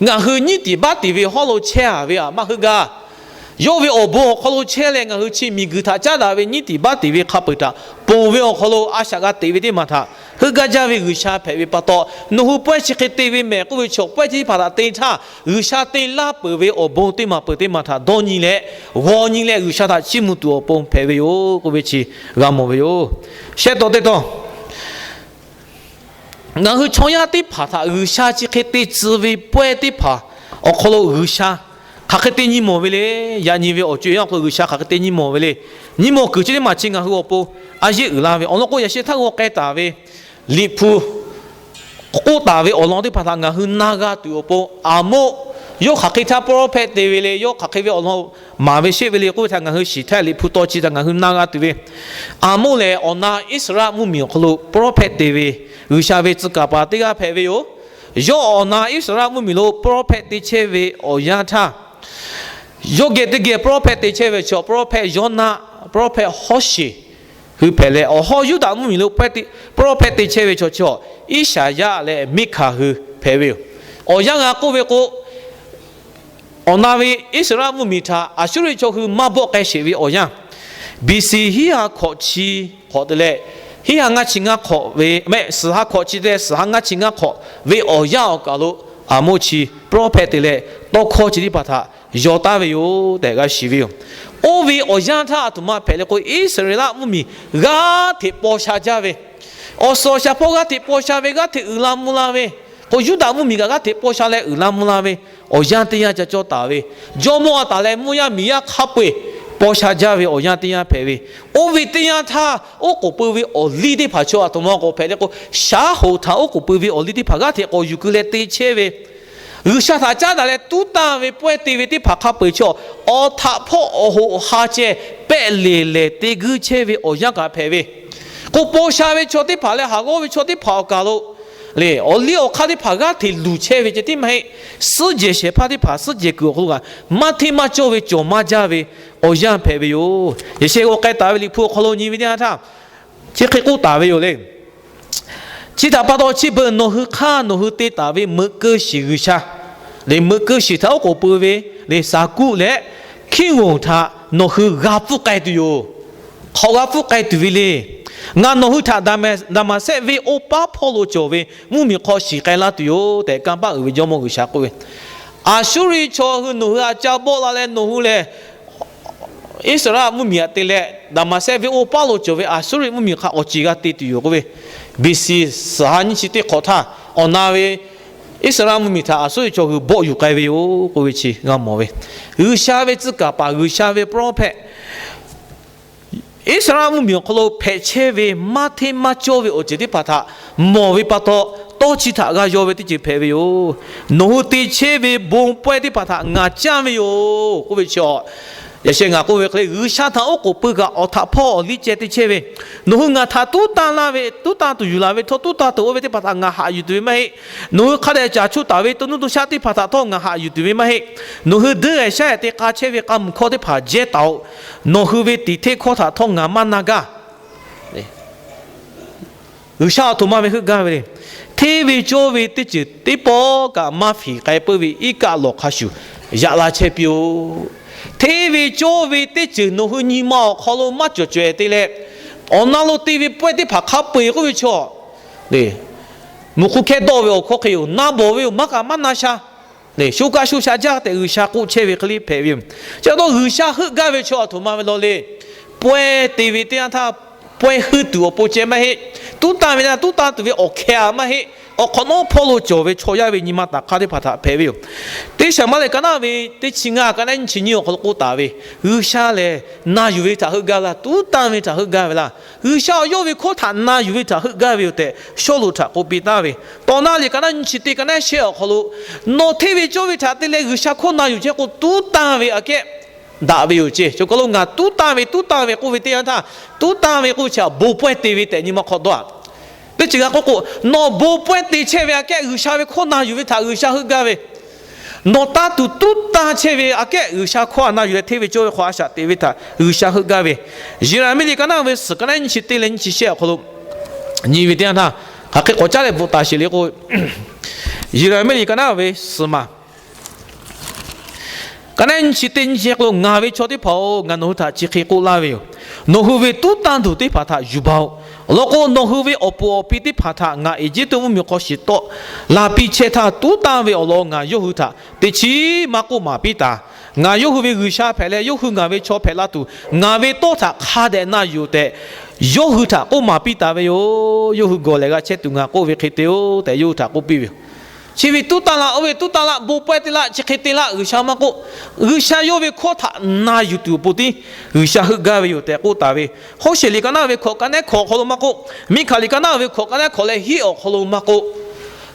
ngaˬ hui nyiˉ tiˍ baˆ tiˍ ve hawˉ lo chehˇ a ve aꞈ maˇ heuˆ gaˇ. Yawˇ ve awˬ bon awˬ hk'aw lo chehˇ leh ngaˬ hui chi miˬguiˬ htaꞈ caˉ daꞈ ve nyiˉ tiˍ baˆ tiˍ ve hk'a peu-eˬ htaꞈ ponˬ ve awˬ hk'aw lo a shaꞈ g'a teꞈ ve teˇ maˬ htaꞈ heuˆ gaˇ jaˇ ve G'uiˬsha hpehꞈ ve pa taw, nawˬ hui pawehˇ chi hk'e te ve mehˍ k'oˆ ve chaw pawehˇ chi teˇ hpaˍ htaꞈ te htaˇ, G'uiˬsha te laˇ peuˬ ve awˬ bon teˇ maˬ peuˬ teˇ maˬ htaꞈ dawˇ nyi leh, g'aw nyi leh G'uiˬsha htaꞈ chiˇ mvuh tuˬ awˬ pon hpehꞈ ve yoˬ k'oˆ ve chi g'a mawˬ ve yoˬ. Shehˆ taw teˇ taw ngaˬ hui chaw yaˇ teˇ hpaˍ htaꞈ G'uiˬsha chi hk'e te tcuh ve pawehˇ teˇ hpaˍ awˬ hk'aw lo G'uiˬsha hk'aˬ hk'e te nyi mawˬ ve le. Yaꞈ nyi ve awˬ co-e awˬ hk'aw lo G'uiˬsha hk'aˬ hk'e te nyi mawˬ ve le. Nyi mawˬ kuiˬ chi teˇ maˬ chi ngaˬ hui awˬ pon a yeˇ uiˍ la ve awˬ lawn k'o, yaꞈ sheh htaˇ g'aw k'ai taˍ ve Liꞈ hpu k'oˆ taˍ ve awˬ lawn teˇ hpaˍ htaꞈ ngaˬ hui na g'a tuˬ awˬ pon, Aˍmoˆ yawˇ hk'aˬ hk'e htaˇ prophet te ve le, yawˇ hk'aˬ hk'e ve awˬ lawn maˍ ve sheˆ ve le k'oˆ ve htaꞈ ngaˬ hui shiˍ htaˇ Liꞈ hpu taw chi htaꞈ ngaˬ hui na g'a tuˬ ve, Aˍmoˆ lehˬ awˬ na Iˉsaˍreˍlaˆ mvuhˇmiˬ awˬ hk'aw lo prophet te ve, G'uiˬsha ve tcuh kaˍ paˍ teˇ g'aˇ hpehꞈ ve yoˬ. Yawˇ awˬ na Iˉsaˍreˍlaˆ mvuhˇmiˬ lo prophet te chehˇ ve awˬ yanˇ htaˇ, yawˇ geh teˇ geh prophet te chehˇ ve chaw, prophet Yawˇnaˆ, prophet Hawˉsheˍ hui hpehꞈ leh, awˬ hawˉ Yuˇdaꞈ mvuhˇmiˬ lo prophet te chehˇ ve chaw chi Iˉsaˍyaˆ leh Miˉhkaˍ hui hpehꞈ ve yoˬ. Awˬ yanˇ g'a k'oˆ ve k'o, awˬ na ve Iˉsaˍreˍlaˆ mvuhˇmiˬ htaꞈ Aˍsuˇriˆ chaw hui maˇ bawˆ k'ai sheˍ ve awˬ yanˇ, B C hiˉ ha hkawꞈ chi hk'awꞈ te leh, hiˉ ha ngaˇ chi ngaˇ hk'awꞈ ve mehˆ, suhˍ ha hkawꞈ chi te leh suhˍ ha ngaˇ chi ngaˇ hk'awꞈ ve awˬ yanˇ awˬ kaˬ lo Aˍmoˆ chi prophet te leh tawˇ hkawˇ chi teˇ hpaˍ htaꞈ yaw taˍ ve yoˬ tehꞈ g'a shiˍ ve yoˬ. Oˇ ve awˬ yanˇ htaˇ aˬ htoꞈ ma hpehꞈ le k'o, Iˉsaˍreˍlaˆ mvuhˇmiˬ g'aˇ hteꞈ paw sha jaˇ ve, awˬ suhˍ awˬ shaˍ hpawˇ g'aˇ hteꞈ paw sha ve, g'aˇ hteꞈ uiˍ la mvuh la ve, k'o Yuˇdaꞈ mvuhˇmiˬ kaꞈ g'aˇ hteꞈ paw sha leh uiˍ la mvuh la ve awˬ yanˇ teˇ yanˇ ca cawˇ taˍ ve, jawˇmawˇ a taˍ leh mvuhˇ yaˇ miˬ yaˇ hk'a peu-eˬ paw sha jaˇ ve awˬ yanˇ teˇ yanˇ hpehꞈ ve, oˇ ve teˇ yanˇ htaˇ oˉ k'oˍ pui ve awˬ liˇ teˇ hpaˍ chaw aˬ htoꞈ ma k'awꞈ hpehꞈ le k'o, shaˉ hoꞈ htaꞈ oˉ k'oˍ pui ve awˬ liˇ teˇ hpaˍ g'aˇ hteꞈ k'awꞈ yuˬ keu leh te chehˇ ve, G'uiˬsha htaꞈ caˉ daꞈ leh tuˉ tanˇ ve pawehˇ te ve teˇ hpaˍ hk'a peu-eˬ chaw awˬ htaꞈ hpawˇ awˬ hoꞈ ha ceh pehˆ leˬ lehˬ te guiˇ chehˇ ve awˬ yanˇ kaꞈ hpehꞈ ve, k'o paw sha ve chaw teˇ hpaˍ leh haˍ g'awˇ ve chaw teˇ hpaˍ awˬ kaˬ lo le, awˬ liˇ awˬ hk'aˇ teˇ hpaˍ g'aˇ hteꞈ luˬ chehˇ ve ceh tiˉ maˇ heˆ. Suhˉ jehˬ shehˍ hpaˇ teˇ hpaˍ suhˉ jehˬ kuiˬ awˬ hk'aw lo kaꞈ maˇ hteˇ maˇ cawˇ ve cawˬ maˇ jaˇ ve awˬ yanˇ hpehꞈ ve yoˬ. Yaꞈ sheh g'aw k'ai taˍ ve Liꞈ hpu awˬ hk'aw lo nyi ve teˇ yanˇ htaˇ, chi hk'e k'oˆ taˍ ve yoˬ le. Chi htaꞈ pa taw chi beuꞈ nawˬ hui hk'aˇ nawˬ hui te taˍ ve meuꞈ keu shiˍ G'uiˬsha le, meuꞈ keu shiˍ htaꞈ oˉ k'oˍ pui ve le, saˍ kuˆ leh hkiˉ g'oˍ htaꞈ nawˬ hui g'a pfuhˇ k'ai tuˬ yoˬ. Hk'awꞈ g'a pfuhˇ k'ai tuˬ ve le. Ngaˬ nawˬ hui htaꞈ Daˍmaˍsehˆ venˇ oˇ paˉ hpawˇ lo cawˬ ve mvuhˇmiˬ hk'aw shiˍ k'ai laˇ tuˬ yoˬ tehꞈ, kanˇ paˆ uiˍ ve Jawˇmawˇ G'uiˬsha k'oˆ ve, Aˍsuˇriˆ chaw hui nawˬ hui htaꞈ ca bawˆ la leh nawˬ hui lehˬ Iˉsaˍreˍlaˆ mvuhˇmiˬ htaꞈ te leh Daˍmaˍsehˆ venˇ oˇ paˉ lo cawˬ ve Aˍsuˇriˆ mvuhˇmiˬ hk'a awˬ ceˬ g'a te tuˬ yoˬ k'oˆ ve, B C suhˍ ha nyiˇ chi teˇ hk'awꞈ htaˇ, awˬ na ve Iˉsaˍreˍlaˆ mvuhˇmiˬ htaꞈ Aˍsuˇriˆ chaw hui bawˆ yuˬ k'ai ve yoˬ k'oˆ ve chi g'a mawˬ ve, G'uiˬsha ve tcuh kaˍ paˍ, G'uiˬsha ve prophet Iˉsaˍreˍlaˆ mvuhˇmiˬ awˬ hk'aw lo hpehꞈ chehˇ ve maˇ hteˇ maˇ cawˇ ve awˬ ceuˬ teˇ hpaˍ htaꞈ mawˬ ve pa taw, tawˇ chi htaꞈ g'a yaw ve teˇ ceuˬ hpehꞈ ve yoˬ. Nawˬ hui te chehˇ ve bon pawehˇ teˇ hpaˍ htaꞈ ngaˬ canˇ ve yoˬ k'oˆ ve chi, yaꞈ sheh ngaˬ k'oˆ ve hk'e le, G'uiˬsha htaꞈ oˉ k'oˍ pui kaꞈ awˬ htaꞈ hpawˇ awˬ liˇ ceh te chehˇ ve, nawˬ hui ngaˬ htaꞈ tuˉ tanˇ laˇ ve, tuˉ tanˇ tuˬ yuˬ laˬ ve htawˇ, tuˉ tanˇ tuˬ oˇ ve teˇ hpaˍ htaꞈ ngaˬ haꞈ yuˬ tuˬ ve maˇ heˆ. Nawˬ hui hk'a dehꞈ caˬ chuˇ taˍ ve to nuˇ to shaˆ teˇ hpaˍ htaꞈ htawˇ ngaˬ haꞈ yuˬ tuˬ ve maˇ heˆ. Nawˬ hui deˇ g'ehˬ shaˉ ehˍ te k'a chehˇ ve k'a muiˬ hkawˇ teˇ hpaˍ jehˇ taˍ-oꞈ. Nawˬ hui ve tiꞈ hteˇ hkawˇ htaꞈ htawˇ ngaˬ maˇ na gaˇ. G'uiˬsha aˬ htoꞈ ma ve heuˆ gaˇ ve le. Hteˇ ve cawˇ ve teˇ ceuˬ teˇ pawˆ kaꞈ maˇ hpiˍ k'ai peuˬ ve iˉ kaˆ lawˬ hk'a shuˍ yaꞈ la chehˇ piˇ-oˆ. Hteˇ ve cawˇ ve teˇ ceuˬ nawˬ hui nyi ma awˬ hk'aw lo maˇ cawˬ caweh te leh, awˬ na lo te ve pawehˇ teˇ hpaˍ hk'a peu-eˬ k'oˆ ve chaw le, muꞈ k'u hkehˇ dawˆ ve awˬ hkawˇ hk'e yoˬ. Na bawˬ ve yoˬ, maˇ kaꞈ maˇ na sha. Leh sho kaˆ sho sha jaˇ tehꞈ G'uiˬsha k'oˆ chehˇ ve hk'e le hpehꞈ ve yoˬ. Chi pa taw G'uiˬsha heuˆ gaˇ ve chaw aˬ htoꞈ ma ve law le. Pawehˇ te ve teˇ yanˇ htaˇ, pawehˇ heuˆ tuˬ awˬ pon ceh maˇ heˆ. Tuˉ tanˇ ve na tuˉ tanˇ tuˬ ve awˬ hkeh a maˇ heˆ. Awˬ hk'awꞈ nawˉ hpawˇ lo cawˬ ve chaw yaˇ ve nyi ma taˍ hk'aˇ teˇ hpaˍ htaꞈ hpehꞈ ve yoˬ. Teˇ shaˍ maˇ leh ka naˉ ve teˇ chi ngaˇ ka naˉ nyiˇ chi nyiˇ awˬ hk'aw lo k'oˆ taˍ ve, G'uiˬsha lehˬ na yuˬ ve htaꞈ heuˆ gaˇ ve laˇ, tuˉ tanˇ ve htaꞈ heuˆ gaˇ ve laˇ, G'uiˬsha awˬ yawˇ ve hkawˇ htaꞈ na yuˬ ve htaꞈ heuˆ gaˇ ve yoˬ tehꞈ Sawˉluꞈ htaꞈ k'oˆ piˇ taˍ ve. Tawˇ naˆ liꞈ ka naˉ nyiˇ chi teˇ ka naˉ shehˆ awˬ hk'aw lo, nawˬ hteˇ ve cawˇ ve htaꞈ te leh G'uiˬsha hkawˇ na yuˬ chehˇ k'o, tuˉ tanˇ ve aꞈ kehˉ daꞈ ve yoˬ ceˇ. Chaw hk'aw lo ngaˬ tuˉ tanˇ ve, tuˉ tanˇ ve k'oˆ ve teˇ yanˇ htaˇ, tuˉ tanˇ ve k'oˆ ve chi bon pawehˇ te ve tehꞈ nyi ma hk'aw dawˇ a. Teˇ ceuˬ g'a k'oˆ k'o, nawˬ bon pawehˇ te chehˇ ve aꞈ kehˉ G'uiˬsha ve hkawˇ na yuˬ ve htaꞈ G'uiˬsha heuˆ gaˇ ve, nawˬ tanˇ tuˬ tuˉ tanˇ chehˇ ve aꞈ kehˉ G'uiˬsha hkawˇ a na yuˬ leh hteˇ ve cawˇ ve hk'aw a shaꞈ teꞈ ve htaꞈ G'uiˬsha heuˆ gaˇ ve. Yeˍraˍmiˆ liꞈ ka naˉ ve suhˍ ka naˉ nyiˇ chi teˇ leh nyiˇ chi shehˆ awˬ hk'aw lo nyi ve teˇ yanˇ htaˇ, hk'aˬ hk'e k'awꞈ caˉ leh bvuhꞈ taˍ sheˍ le k'o, Yeˍraˍmiˆ liꞈ ka naˉ ve suhˍ maˬ ka naˉ nyiˇ chi teˇ nyiˇ chi shehˆ k'o, Ngaˬ ve chaw teˇ hpaˍ-oˬ, ngaˬ nawˬ hui htaꞈ chi hk'e k'oˆ laˇ ve yoˬ. Nawˬ hui ve tuˉ tanˇ tuˬ teˇ hpaˍ htaꞈ yuˬ baˬ-oˬ. Awˬ lawn k'o, nawˬ hui ve awˬ puˍ awˬ pi teˇ hpaˍ htaꞈ ngaˬ Eˇjiˇtuꞈ mvuhˇmiˬ hk'aw shiˍ tawˆ la piˇ chehˇ htaˇ, tuˉ tanˇ ve awˬ lawn ngaˬ yawˇ hui htaꞈ teˇ chiˉ maˇ k'oˆ maˍ piˇ taˍ. Ngaˬ yawˇ hui ve G'uiˬsha hpehꞈ leh, yawˇ hui ngaˬ ve chaw hpehꞈ la tuˬ, ngaˬ ve tawˇ htaꞈ hk'a dehꞈ na yuˬ tehꞈ yawˇ hui htaꞈ k'oˆ maˍ piˇ taˍ ve yoˬ. Yawˇ hui gawˬ lehˬ g'a chehˇ tuˬ ngaˬ k'oˆ ve hk'e te-oˬ tehꞈ yawˇ hui htaꞈ k'oˆ piˇ ve yoˬ. Chi ve tuˉ tanˇ laˇ, oˇ ve tuˉ tanˇ laˇ, bon pawehˇ te laˇ, chi hk'e te laˇ, G'uiˬsha maˇ k'oˆ, G'uiˬsha yawˇ ve hkawˇ htaꞈ na yuˬ tuˬ awˬ pon tiˉ G'uiˬsha heuˆ gaˇ ve yoˬ tehꞈ k'oˆ taˍ ve. Hkawˇ sheˍ liꞈ ka naˉ ve hkawꞈ ka naˉ hkawꞈ awˬ hk'aw lo maˇ k'oˆ, Miˇhkaˍ liꞈ ka naˉ ve hkawꞈ ka naˉ hkawꞈ leh hiˉ awˬ hk'aw lo maˇ k'oˆ,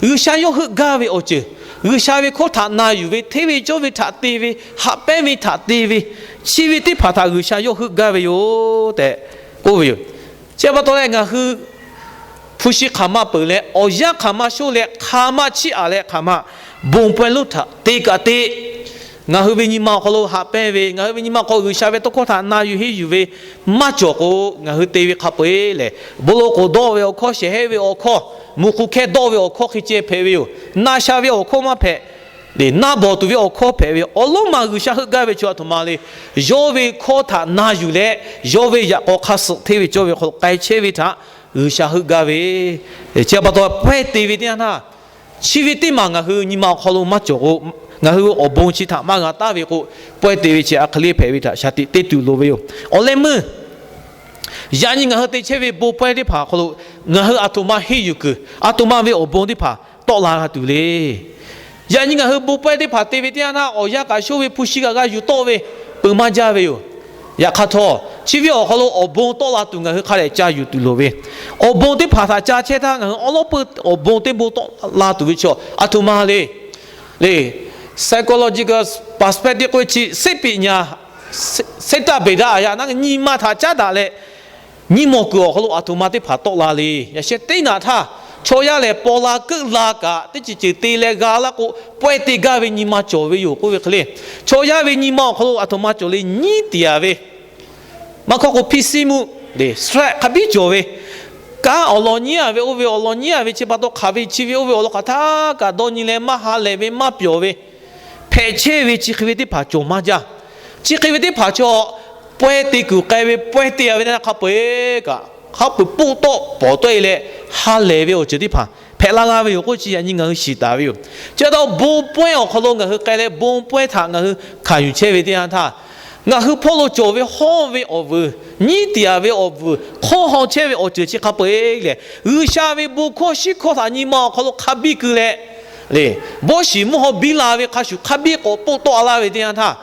G'uiˬsha yawˇ heuˆ gaˇ ve awˬ ceuˬ, G'uiˬsha ve hkawˇ htaꞈ na yuˬ ve, hteˇ ve cawˇ ve htaꞈ te ve, haꞈ pehnˇ ve htaꞈ te ve, chi ve teˇ hpaˍ htaꞈ G'uiˬsha yawˇ heuˆ gaˇ ve yoˬ tehꞈ k'oˆ ve yoˬ. Chi pa taw leh ngaˬ hui hpu shi hk'aˬ ma peuˬ leh, awˬ yanˇ hk'aˬ ma shoˆ leh, hk'aˬ ma chiˇ aꞈ leh, hk'aˬ ma bon pawehˇ lonˉ htaꞈ te kaꞈ te, ngaˬ hui ve nyi ma awˬ hk'aw lo haꞈ pehnˇ ve, ngaˬ hui ve nyi ma awˬ hk'aw G'uiˬsha ve tawˇ hkawˇ htaꞈ na yuˬ henˇ yuˬ ve maˇ cawˬ k'o, ngaˬ hui te ve hk'a peu-eˬ lehˬ, bon lo k'oˍ dawˇ ve awˬ hkawˇ, shehˍ hehˉ ve awˬ hkawˇ, muꞈ k'u hkehˇ dawˇ ve awˬ hkawˇ hk'e ceh hpehꞈ ve yoˬ. Na sha ve awˬ hkawˇ maˇ hpehꞈ. Leh na bawˬ tuˬ ve awˬ hkawˇ hpehꞈ ve yoˬ. Awˬ lonˉ ma G'uiˬsha heuˆ gaˇ ve chaw aˬ htoꞈ ma le. Yawˇ ve hkawˇ htaꞈ na yuˬ leh, yawˇ ve yaꞈ k'aw hk'a suhˍ hteˇ ve cawˇ ve hk'aw lo k'ai chehˇ ve htaꞈ G'uiˬsha heuˆ gaˇ ve. Chi pa taw pawehˇ te ve teˇ yanˇ htaˇ, chi ve teˇ maˬ ngaˬ hui nyi ma awˬ hk'aw lo maˇ cawˬ k'o, ngaˬ hui awˬ bon chi htaꞈ maˇ g'a taˍ ve k'o, pawehˇ te ve chi a hk'e le hpehꞈ ve htaꞈ shaˍ tiꞈ te tuˬ loˍ ve yoˬ. Awˬ leh meuˇ yaꞈ nyi ngaˬ hui te chehˇ ve bon pawehˇ teˇ hpaˍ awˬ hk'aw lo ngaˬ hui aˬ htoꞈ ma henˇ yuˬ kuiˬ, aˬ htoꞈ ma ve awˬ bon teˇ hpaˍ tawˆ la g'a tuˬ le. Yaꞈ nyi ngaˬ hui bon pawehˇ teˇ hpaˍ te ve teˇ yanˇ htaˇ, awˬ yanˇ kaꞈ shoˉ ve hpu shi kaꞈ g'a yuˬ tawˆ ve peuˬ maˇ jaˇ ve yoˬ. Yaꞈ hk'aˇ htawˇ, chi ve awˬ hk'aw lo awˬ bon tawˆ la tuˬ ngaˬ hui hk'a dehꞈ ca yuˬ tuˬ loˍ ve. Awˬ bon teˇ hpaˍ htaꞈ ca chehˇ htaˇ, ngaˬ hui awˉ lawˉ peuˇ awˬ bon teˇ bon tawˆ la tuˬ ve chaw aˬ htoꞈ ma le. Le, psychological perspective k'oˆ ve chi စိတ်ပညာ, စိတ်ဓာတ်ဗေဒ aꞈ yaꞈ naˉ nyi ma htaꞈ caˉ daꞈ leh, nyi mawˬ kuiˬ awˬ hk'aw lo aˬ htoꞈ ma teˇ hpaˍ tawˆ la le. Yaꞈ sheh teˇ naꞈ htaˇ, chaw yaˇ lehˬ paw la keuˆ la kaꞈ teˇ ceuˬ ceuˬ te leh g'a laˇ k'o, pawehˇ te gaˇ ve nyi ma cawˬ ve yoˬ k'oˆ ve hk'e le. Chaw yaˇ ve nyi ma awˬ hk'aw lo aˬ htoꞈ ma cawˬ le, nyiˉ tiˍ a ve, maˇ hkawˇ k'o ဖိစီးမှု, stress hk'a biˉ cawˬ ve, kanˉ awˬ lawn nyiˉ a ve, oˇ ve awˬ lawn nyiˉ a ve, chi pa taw hk'aˬ ve chi ve oˇ ve awˬ lawn hk'aˬ htaˇ kaꞈ dawˇ nyi leh maˇ ha lehˬ ve maˇ pyawˬ ve, hpehꞈ chehˇ ve chi hk'e ve teˇ hpaˍ cawˬ maˇ jaˇ. Chi hk'e ve teˇ hpaˍ chaw pawehˇ te kuiˬ k'ai ve, pawehˇ te a ve teˇ hk'a peu-eˬ kaꞈ, hk'a peu-eˬ poˆ tawˆ pawˍ tawˆ e leh ha lehˬ ve awˬ ceuˬ teˇ hpaˍ hpehꞈ la g'a ve yoˬ k'oˆ chi yaꞈ nyi ngaˬ hui shiˍ taˍ ve yoˬ. Chi pa taw bon pawehˇ awˬ hk'aw lo ngaˬ hui k'ai leh bon pawehˇ htaꞈ ngaˬ hui hkanˍ yuˬ chehˇ ve teˇ yanˇ htaˇ, ngaˬ hui hpawˇ lo cawˬ ve hawˇ ve awˬ vuiˬ, nyiˉ tiˍ a ve awˬ vuiˬ, hk'awˇ haw chehˇ ve awˬ ceuˬ chi hk'a peu-eˬ lehˬ, G'uiˬsha ve bon hkawˇ shiˉ hkawˇ htaꞈ nyi ma awˬ hk'aw lo hk'a biˇ keu leh, le, bawˇ shiˍ mvuhˇ haw biˇ la ve hk'a shuˍ hk'a biˇ k'awꞈ poˆ tawˆ a laˇ ve teˇ yanˇ htaˇ,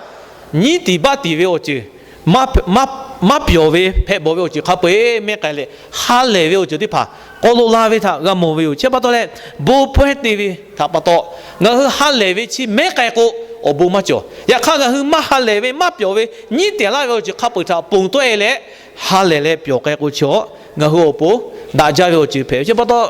nyiˉ tiˍ baˆ tiˍ ve awˬ ceuˬ, maˇ maˇ maˇ pyawˬ ve hpehꞈ bawˬ ve awˬ ceuˬ hk'a peu-eˬ mehˉ k'ai leh, ha lehˬ ve awˬ ceuˬ teˇ hpaˍ k'aw lo la ve htaꞈ g'a mawˬ ve yoˬ. Chi pa taw leh, bon pawehˇ te ve htaꞈ pa taw, ngaˬ hui ha lehˬ ve chi mehˉ k'ai k'o, awˬ bon maˇ cawˬ. Yaꞈ hk'aˇ, ngaˬ hui maˇ ha lehˬ ve maˇ pyawˬ ve nyiˉ tiˍ laˇ ve awˬ ceuˬ hk'a peu-eˬ htaꞈ ponˬ tawˆ e leh, ha lehˬ leh pyawˬ k'ai k'o chi, ngaˬ hui awˬ pon daꞈ jaˇ ve awˬ ceuˬ hpehꞈ ve. Chi pa taw,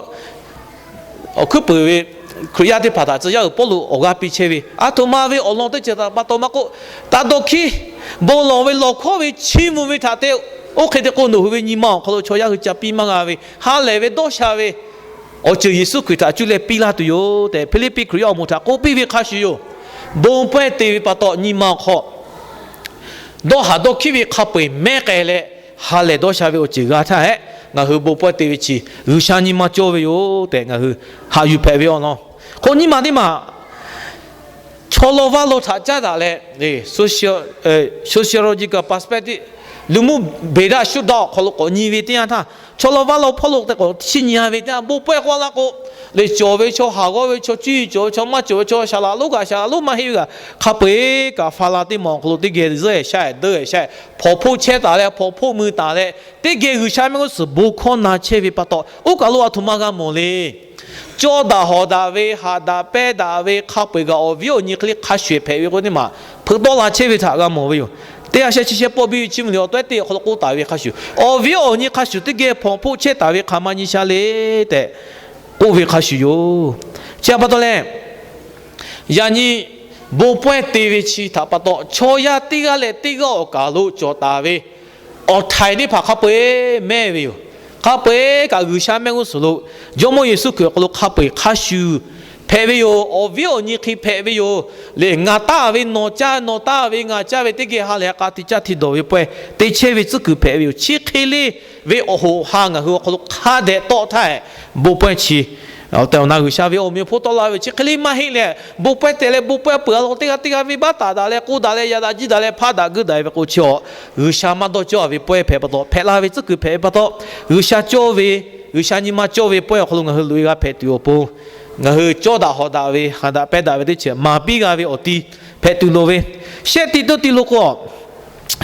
awˬ hkuiˉ puiˍ ve Hkriꞈ yaˇ teˇ hpaˍ htaꞈ tcuh yaˇ uiˍ Pawˇluꞈ awˬ g'aˇ piˇ chehˇ ve, aˬ htoꞈ ma ve awˬ lawn teˇ ceuˬ htaꞈ pa taw maˇ k'oˆ, taˇ dawˇ hkiˉ, bon lawˬ ve lawˬ hkawˇ ve chiˇ mvuh ve htaꞈ te, oˇ hk'e te k'o, nawˬ hui ve nyi ma awˬ hk'aw lo chaw yaˇ hui ca piˇ maˇ g'a ve, ha lehˬ ve dawˇ sha ve awˬ ceuˬ Yeˍsuˆ Hkriꞈ htaꞈ cuˇ leh piˇ laˇ tuˬ yoˬ tehꞈ, Hpiˇliˇpiˆ Hkriꞈ yaˇ awˬ moˍ htaꞈ k'oˆ piˇ ve hk'a shuˍ yoˬ. Bon pawehˇ te ve pa taw, nyi ma awˬ hk'aw dawˇ haˍ dawˇ hkiˉ ve hk'a peu-eˬ mehˉ k'ai leh, ha lehˬ dawˇ sha ve awˬ ceuˬ g'a htaˇ hehꞈ, ngaˬ hui bon pawehˇ te ve chi G'uiˬsha nyi ma cawˇ ve yoˬ tehꞈ ngaˬ hui haꞈ yuˬ hpehꞈ ve awˬ lawn. K'o nyiˇ maˬ teˇ maˬ chaw law vaˇ law htaꞈ caˉ daꞈ leh, sociological perspective, luˬ mvuhˇ beˬ daꞈ shuˉ daꞈ awˬ hk'aw lo k'awꞈ nyi ve teˇ yanˇ htaˇ, chaw law vaˇ law hpawˇ lo te k'awꞈ chiˇ nyi a ve teˇ yanˇ, bon pawehˇ k'oˆ laˇ k'o, lehˬ cawˬ ve chaw, haˍ g'awˇ ve chaw, cuˇ yiˍ cawˬ ve chaw, maˇ cawˬ ve chaw, shaˍ laꞈ lonˉ kaꞈ shaˍ laꞈ lonˉ maˇ heˆ ve kaꞈ, hk'a peu-eˬ kaꞈ fa la teˇ maˬ awˬ hk'aw lo teˇ geh zuhˆ-ehˍ shaˆ-ehˍ deuˇ-ehˍ shaˆ-ehˍ hpawnˬ hpoˆ chehˇ taˍ leh hpawnˬ hpoˆ mui taˍ leh teˇ geh G'uiˬsha mehˆ g'uˇ suhˍ bon hkawˇ na chehˇ ve pa taw, oˇ kaˬ lo aˬ htoꞈ ma g'a mawˬ le. Cawˇ daꞈ hawˍ daꞈ ve, haꞈ daꞈ pehnˇ daꞈ ve, hk'a peu-eˬ kaꞈ awˬ viˉ awˬ nyi hk'e le hk'a shuˍ hpehꞈ ve k'o teˇ maˬ hpeuꞈ tawˆ la chehˇ ve htaꞈ g'a mawˬ ve yoˬ. Teˇ ha sheh chi sheh pawˆ biˇ ve chiˇ mvuh liꞈ awˬ tawehˉ teˇ awˬ hk'aw lo k'oˆ taˍ ve hk'a shuˍ, awˬ viˉ awˬ nyi hk'a shuˍ teˇ geh hpawnˬ hpoˆ chehˇ taˍ ve hk'aˬ ma nyi sha le tehꞈ k'oˆ ve hk'a shuˍ yoˬ. Chi pa taw leh, yaꞈ nyi bon pawehˇ te ve chi htaꞈ pa taw, chaw yaˇ teˇ g'aˇ leh teˇ g'aˇ awˬ kaˬ lo cawˬ taˍ ve awˬ htaiˍ teˇ hpaˍ hk'a peu-eˬ mehˇ ve yoˬ. Hk'a peu-eˬ kaꞈ G'uiˬsha mehˆ g'uˇ suhˍ lo Jawˇmawˇ Yeˍsuˆ Hkriꞈ awˬ hk'aw lo hk'a peu-eˬ hk'a shuˍ hpehꞈ ve yoˬ. Awˬ viˉ awˬ nyi hk'e hpehꞈ ve yoˬ. Lehˬ, ngaˬ taˍ ve nawˬ caˇ, nawˬ taˍ ve ngaˬ caˇ ve teˇ geh ha lehˬ ha k'a te caˇ te dawˬ ve pawehˇ te chehˇ ve tcuhˉ kuiˬ hpehꞈ ve yoˬ. Chi hk'e le ve awˬ hoꞈ ha ngaˬ hui awˬ hk'aw lo hk'a dehꞈ tawˆ htaˇ, bon pawehˇ chi tehꞈ awˬ na G'uiˬsha ve awˬ meꞈ awˬ hponˇ tawˆ la ve yoˬ. Chi hk'e le maˇ heˆ leh, bon pawehˇ tehꞈ leh bon pawehˇ peuˬ a law k'o, teˇ g'aˇ teˇ g'aˇ venˇbaˆ taˍ daꞈ leh k'oˆ daꞈ leh yaꞈ daꞈ jiˇ daꞈ leh hpaˇ daꞈ geuˆ daꞈ ve k'o, chi awˬ G'uiˬsha maˇ dawˇ cawˇ ve pawehˇ hpehꞈ pa taw, hpehꞈ la ve tcuhˉ kuiˬ hpehꞈ ve pa taw, G'uiˬsha cawˇ ve, G'uiˬsha nyi ma cawˇ ve pawehˇ awˬ hk'aw lo ngaˬ hui loꞈ-e g'a hpehꞈ tuˬ awˬ pon, ngaˬ hui cawˇ daꞈ hawˍ daꞈ ve, haꞈ daꞈ pehnˇ daꞈ ve teˇ ceuˬ maˍ piˇ g'a ve awˬ ti hpehꞈ tuˬ loˍ ve. Shehˆ tiꞈ toˇ tiꞈ lo k'o,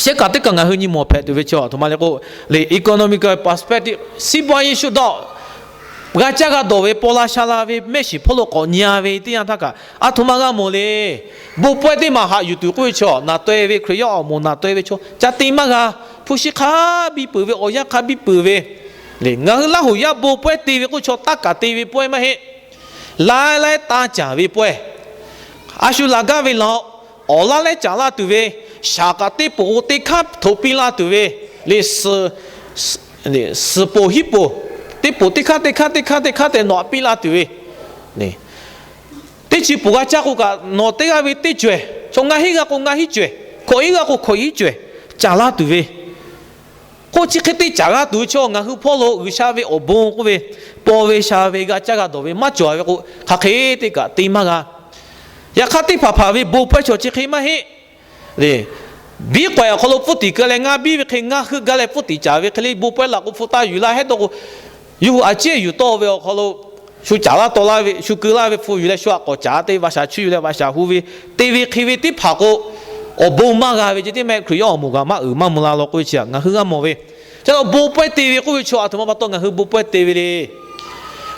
shehˆ kaꞈ teˇ kaꞈ ngaˬ hui nyi mawˬ hpehꞈ tuˬ ve chi aˬ htoꞈ ma le k'o, lehˬ economical perspective, စီးပွားရေးရှုထောင့် g'a caˇ g'a dawˬ ve paw la sha la ve mehˆ shiˍ hpawˇ lo k'awꞈ nyi a ve teˇ yanˇ htaˇ kaꞈ, aˬ htoꞈ ma g'a mawˬ le. Bon pawehˇ teˇ maˬ haꞈ yuˬ tuˬ k'oˆ ve chaw, naˬ taweh ve Hkriꞈ yaˇ awˬ moˍ naˬ taweh ve chaw ca te maˇ g'a. Hpu shi hk'a biˇ peuˬ ve, awˬ yanˇ hk'a biˇ peuˬ ve, ngaˬ hui Laˇ huˍ yaˇ bon pawehˇ te ve k'oˆ chaw taˇ kaˬ te ve pawehˇ maˇ heˆ. Laiˉ laiˉ taˇ caˍ ve pawehˇ, a shu laˬ gaˇ ve laˬ, awˬ laˇ lehˉ caˍ laˇ tuˬ ve, shaˍ kaꞈ teˇ poˍ k'o teˇ hkanˉ htoꞈ piˇ laˇ tuˬ ve, lehˬ, suhˍ poˍ hiˉ poˍ, teˇ poˍ teˇ hkanˉ teˇ hkanˉ teˇ hkanˉ teˇ hkanˉ tehꞈ nawˬ aꞈ piˇ laˇ tuˬ ve, teˇ chi poˍ g'a caˇ k'o kaꞈ nawˬ teˇ g'aˇ ve teˇ cawehˬ, chaw ngaˇ hinˉ g'a k'o ngaˇ hinˉ cawehˬ, hkawꞈ hinˉ g'a k'o hkawꞈ hinˉ cawehˬ caˍ laˇ tuˬ ve, k'oˆ chi hk'e teˇ caˍ g'a tuˬ ve chaw ngaˬ hui hpawˇ lo G'uiˬsha ve awˬ bon k'oˆ ve, paw ve sha ve g'a caˇ g'a dawˬ ve maˇ cawˬ ve k'o, hk'aˬ hk'e te kaꞈ te maˇ g'a. Yaꞈ hk'aˇ teˇ hpaˍ hpaˍ ve bon pawehˇ chaw chi hk'e maˇ heˆ. Lehˬ, biˉ k'awehꞈ awˬ hk'aw lo pfuhˇ tiˍ keu leh ngaˇ biˇ ve hk'e ngaˇ heuˆ gaˇ leh pfuhˇ tiˍ caˍ ve hk'e le bon pawehˇ laꞈ k'o hpu taˇ yuˬ laˇ hehˉ dawˇ k'o, yawˇ hui a ciˉ yuˬ tawˆ ve awˬ hk'aw lo shu caˍ laˇ tawˆ laˇ ve, shu keu laˇ ve hpu yuˬ leh shu aꞈ k'awꞈ caˍ te va shaˍ chuˇ yuˬ leh va shaˍ hu ve, te ve hk'e ve teˇ hpaˍ k'o, awˬ bon maˇ g'a ve ceh tiˉ mehˆ Hkriꞈ yaˇ awˬ moˍ g'aꞈ maˇ uiˍ maˇ mvuh la law k'oˆ ve chi ngaˬ hui g'a mawˬ ve. Chi a bon pawehˇ te ve k'oˆ ve chaw aˬ htoꞈ ma pa taw ngaˬ hui bon pawehˇ te ve le.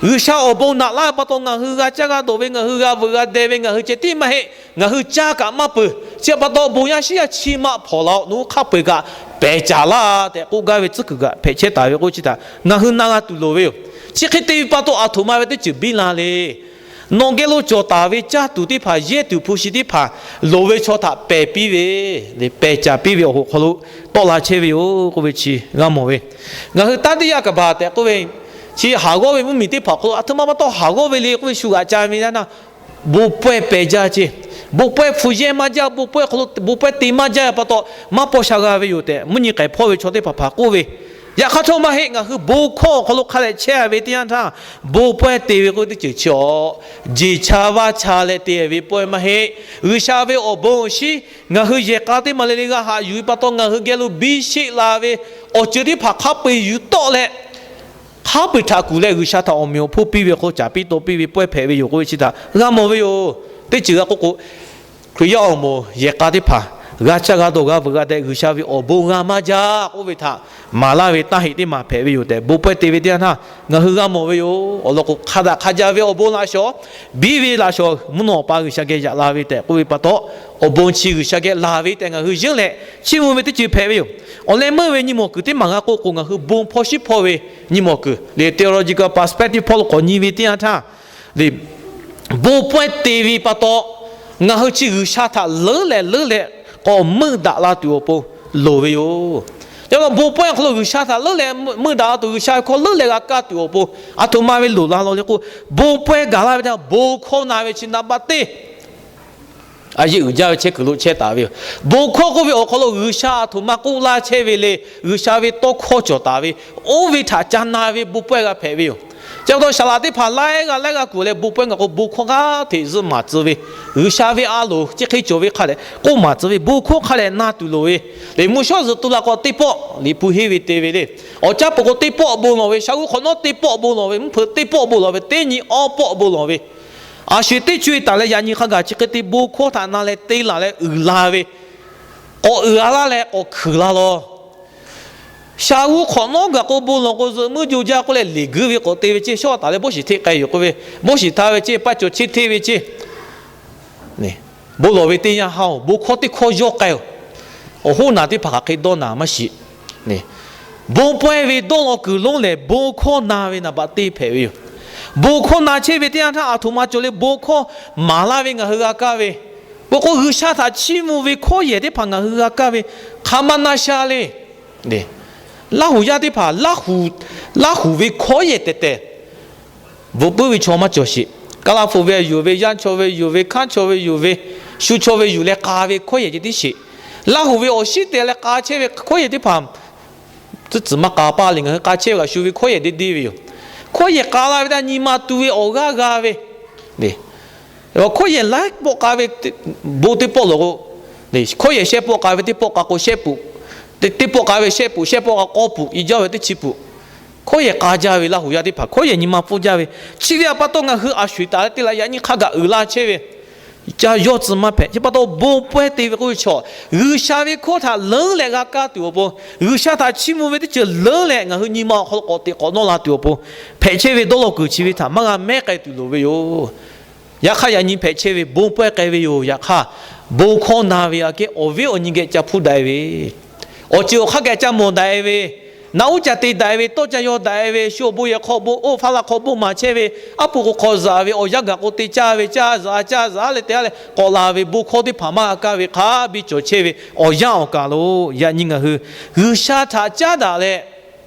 G'uiˬsha awˬ bon naꞈ laˇ ve pa taw ngaˬ hui g'a caˇ g'a dawˬ ve, ngaˬ hui g'a veuꞈ g'a deh ve, ngaˬ hui ceh tiˉ maˇ heˆ, ngaˬ hui caˇ kaꞈ maˇ peuˬ. Chi pa taw bon yaˇ shiˉ yaˇ chi maꞈ hpawnˬ la-o, nawˬ hui hk'a peu-eˬ kaꞈ pehˬ caˍ laˇ tehꞈ k'oˆ gaˇ ve tcuhˉ kuiˬ kaꞈ hpehꞈ chehˇ taˍ ve k'oˆ chi htaꞈ ngaˬ hui na g'a tuˬ loˍ ve yoˬ. Chi hk'e te ve pa taw aˬ htoꞈ ma ve teˇ ceuˬ biˇ la le. Nawˬ geh lo cawˬ taˍ ve caˇ tuˬ teˇ hpaˍ, yehˇ tuˬ hpu shi teˇ hpaˍ loˍ ve chaw htaꞈ pehˬ piˇ ve, pehˬ caˍ piˇ ve awˬ hoꞈ hk'aw lo tawˆ la chehˇ ve yoˬ k'oˆ ve chi g'a mawˬ ve. Ngaˬ hui taˇ teˇ yaˇ kaˍ baˬ tehꞈ k'oˆ ve, chi haˍ g'awˇ ve mvuhˇmiˬ teˇ hpaˍ hk'aw lo aˬ htoꞈ ma pa taw haˍ g'awˇ ve le k'oˆ ve shu g'aꞈ ca ve yaˇ naˇ, bon pawehˇ pehˬ jaˇ ce. Bon pawehˇ hpu yehˇ maˇ jaˇ, bon pawehˇ hk'aw lo bon pawehˇ te maˇ jaˇ pa taw maˇ paw sha g'a ve yoˬ tehꞈ mvuhˇ nyi k'ehˬ hpawˇ ve chaw teˇ hpaˍ hpaˍ k'oˆ ve. Yaꞈ hk'aˇ htawˇ maˇ heˆ, ngaˬ hui bon hkawˇ awˬ hk'aw lo hk'a dehꞈ chehˇ ve teˇ yanˇ htaˇ, bon pawehˇ te ve k'oˆ ve teˇ ceuˬ chi awˬ jeˬ cha vaˇ cha leh te ve pawehˇ maˇ heˆ. G'uiˬsha ve awˬ bon awˬ shinˉ ngaˬ hui yehˬ k'a teˇ maˬ le le g'a haꞈ yuˬ ve pa taw ngaˬ hui geh lo biˇ sheˆ la ve awˬ ceuˬ teˇ hpaˍ hk'a peu-eˬ yuˬ tawˆ leh, hk'a peu-eˬ htaꞈ kuˬ leh G'uiˬsha htaꞈ awˬ meꞈ awˬ hponˇ piˇ ve k'o, caˍ piˇ taw piˇ ve pawehˇ hpehꞈ ve yoˬ k'oˆ ve chi htaꞈ g'a mawˬ ve yoˬ. Teˇ ceuˬ g'a k'oˆ k'o, Hkriꞈ yaˇ awˬ moˍ yehˬ k'a teˇ hpaˍ g'a caˇ g'a dawˬ g'a veuꞈ g'a deh G'uiˬsha ve awˬ bon g'a maˇ jaˇ k'oˆ ve htaꞈ maˍ laˇ ve taˇ heꞈ teˇ maˬ hpehꞈ ve yoˬ tehꞈ, bon pawehˇ te ve teˇ yanˇ htaˇ ngaˬ hui g'a mawˬ ve yoˬ. Awˬ lawn k'o, hk'a daꞈ hk'a jaˇ ve awˬ bon laꞈ shawˍ, biˇ ve laꞈ shawˍ mvuhˇ naw pa G'uiˬsha geh yaꞈ la ve tehꞈ k'oˆ ve pa taw, awˬ bon chi G'uiˬsha geh laˬ ve tehꞈ ngaˬ hui yeunˇ leh chiˇ mvuh ve teˇ ceuˬ hpehꞈ ve yoˬ. Awˬ leh meuˇ ve nyi mawˬ kuiˬ teˇ maˬ g'a k'oˆ k'o, ngaˬ hui bon hpawˇ shiˉ hpawˇ ve nyi mawˬ kuiˬ le, theological perspective hpawˇ lo k'awꞈ nyi ve teˇ yanˇ htaˇ, bon pawehˇ te ve pa taw, ngaˬ hui chi G'uiˬsha htaꞈ leuˉ leh leuˉ leh k'awꞈ meuˇ daꞈ la tuˬ awˬ pon loˍ ve yoˬ. Yaꞈ nyi bon pawehˇ awˬ hk'aw lo G'uiˬsha htaꞈ leuˉ leh meuˇ daꞈ la tuˬ, G'uiˬsha ve hkawˇ leuˉ leh g'a kaˇ tuˬ awˬ pon aˬ htoꞈ ma ve loˍ la law le k'o, bon pawehˇ gaˬ laˇ ve htaˇ bon hkawˇ na ve chi naˍ baˆ teˇ A yeˇ uiˍ jaˇ ve chehˇ kuiˬ lo chehˇ taˍ ve yoˬ. Bon hkawˇ k'oˆ ve awˬ hk'aw lo G'uiˬsha a htoꞈ ma k'oˆ laˇ chehˇ ve le, G'uiˬsha ve tawˇ hkawˇ cawˬ taˍ ve, oˇ ve htaꞈ ca na ve bon pawehˇ g'a hpehꞈ ve yoˬ. Chi pa taw saˍ laꞈ teˇ hpaˍ laiˉ g'aˇ laiˉ g'aˇ kuiˬ leh bon pawehˇ ngaˬ k'o bon hkawˇ g'aˇ hteꞈ zuhˆ maˍ tcuh ve, G'uiˬsha ve a loˍ chi hk'e cawˬ ve hk'a dehꞈ k'oˆ maˍ tcuh ve, bon hkawˇ hk'a dehꞈ na tuˬ loˍ ve, le mvuhˇ shawˉ zuhꞈ tu la k'o teˇ pawˆ liꞈ hpu henˇ ve te ve le. Awˬ caˉ peuˬ k'o teˇ pawˆ bon lawˬ ve, shaˉ g'uˇ hk'awꞈ nawˉ teˇ pawˆ bon lawˬ ve, mvuhˇ hpeuꞈ teˇ pawˆ bon lawˬ ve, teˇ nyi awˇ pawˆ bon lawˬ ve, a sho-eˬ teˇ co-e taˍ leh yaꞈ nyi hk'a gaˬ chi hk'e te bon hkawˇ htaꞈ na leh te laˬ leh uiˍ la ve, k'awꞈ uiˍ a laˇ leh k'awꞈ hkuiˬ la law. Shaˉ g'uˇ hk'awꞈ nawˉ gaˬ k'o bon lawˬ k'o zuhꞈ muiˉ jo jaˇ k'oˆ leh leˬ guiˇ ve k'awꞈ te ve ceˇ, shawˉ taˍ leh bawˇ shiˍ hteˆ k'ai yoˬ k'oˆ ve, bawˇ shiˍ htaˇ ve ceˇ, paˇ cawˬ cheˇ hteˇ ve ceˇ. Bon lawˬ ve teˇ yanˇ ha-oˬ, bon hkawˇ teˇ hkawˇ yawˇ k'ai-oˬ. Awˬ hoˉ naˬ teˇ hpaˍ hk'aˬ hk'e dawˇ naˍ maˇ shiˍ. Bon pawehˇ ve dawˇ law kuiˬ lonˉ lehˬ, bon hkawˇ na ve naˍ baꞈ teˇ hpehꞈ ve yoˬ. Bon hkawˇ na chehˇ ve teˇ yanˇ htaˇ, a htoꞈ ma cawˬ le bon hkawˇ maˍ laˇ ve ngaˬ hui g'a kaˇ ve, k'o k'o G'uiˬsha htaꞈ chiˇ mvuh ve hkawˇ yehˬ teˇ hpaˍ ngaˬ hui g'a kaˇ ve, hk'aˬ ma na sha le. Laˇ huˍ yaˇ teˇ hpaˍ, Laˇ huˍ ve hkawˇ yehˬ tehˬ tehˬ bvuhꞈ puiˉ ve chaw maˇ cawˬ sheˍ. Kaˇ laˇ hpu ve yuˬ ve, yaˇ chaw ve yuˬ ve, hkanˉ chaw ve yuˬ ve, shu chaw ve yuˬ leh k'a ve hkawˇ yehˬ ceh tiˉ sheˍ. Laˇ huˍ ve awˬ shinˉ te leh k'a chehˇ ve hkawˇ yehˬ teˇ hpaˍ tcuhˉ tcuhˍ maˇ k'a paˇ le. Ngaˬ hui k'a chehˇ ve kaꞈ shu ve hkawˇ yehˬ deˇ deˇ ve yoˬ. Hkawˇ yehˬ k'a la ve htaˇ nyi ma tu ve awˬ g'aˇ g'a ve, hkawˇ yehˬ laiˉ pawˆ k'a ve, bon teˇ pawˆ lawˬ k'o, hkawˇ yehˬ shehˆ pawˆ k'a ve teˇ pawˆ k'a k'o shehˆ puˍ, teˇ pawˆ k'a ve shehˆ puˍ, shehˆ pawˆ k'a k'awˇ puˍ, i jaˇ ve teˇ chi puˍ. Hkawˇ yehˬ k'a jaˇ ve Laˇ huˍ yaˇ teˇ hpaˍ hkawˇ yehˬ nyi ma pfuhˇ jaˇ ve, chi ve a pa taw ngaˬ hui a sho-eˬ taˍ leh te la yaꞈ nyi hk'a gaˬ uiˍ la chehˇ ve, ca yawˇ tcuh maˇ hpehꞈ. Chi pa taw bon pawehˇ te ve k'oˆ ve chaw, G'uiˬsha ve hkawˇ htaꞈ leuˉ leh g'a kaˇ tuˬ awˬ pon, G'uiˬsha htaꞈ chiˇ mvuh ve teˇ ceuˬ leuˉ leh ngaˬ hui nyi ma awˬ hk'aw lo k'awꞈ teꞈ k'awꞈ nawˇ la tuˬ awˬ pon, hpehꞈ chehˇ ve dawˇ law kuiˬ chi ve htaꞈ maˇ g'a mehˉ k'ai tuˬ loˍ ve yoˬ. Yaꞈ hk'aˇ yaꞈ nyi hpehꞈ chehˇ ve bon pawehˇ k'ai ve yoˬ. Yaꞈ hk'aˇ bon hkawˇ na ve aꞈ kehˉ awˬ viˉ awˬ nyi geh ca hpuˇ daꞈ e ve, awˬ ceuˬ awˬ hk'aˇ geh ca mawˬ daꞈ e ve, naꞈ uˉ ca te daꞈ e ve, tawˇ ca yaw daꞈ e ve, shu awˬ bon yehˬ hk'aw bon oˇ hpaˇ la hk'aw bon maˍ chehˇ ve, aˉ poꞈ k'o hk'aw zaꞈ ve, awˬ yanˇ gaˬ k'o te caˇ ve, caˇ zaꞈ caˇ zaꞈ leh te a leh k'awꞈ la ve bon hkawˇ teˇ hpaˍ maˇ g'a kaˇ ve hk'a biˇ cawˬ chehˇ ve awˬ yanˇ awˬ kaˬ lo, yaꞈ nyi ngaˬ hui G'uiˬsha htaꞈ caˉ daꞈ leh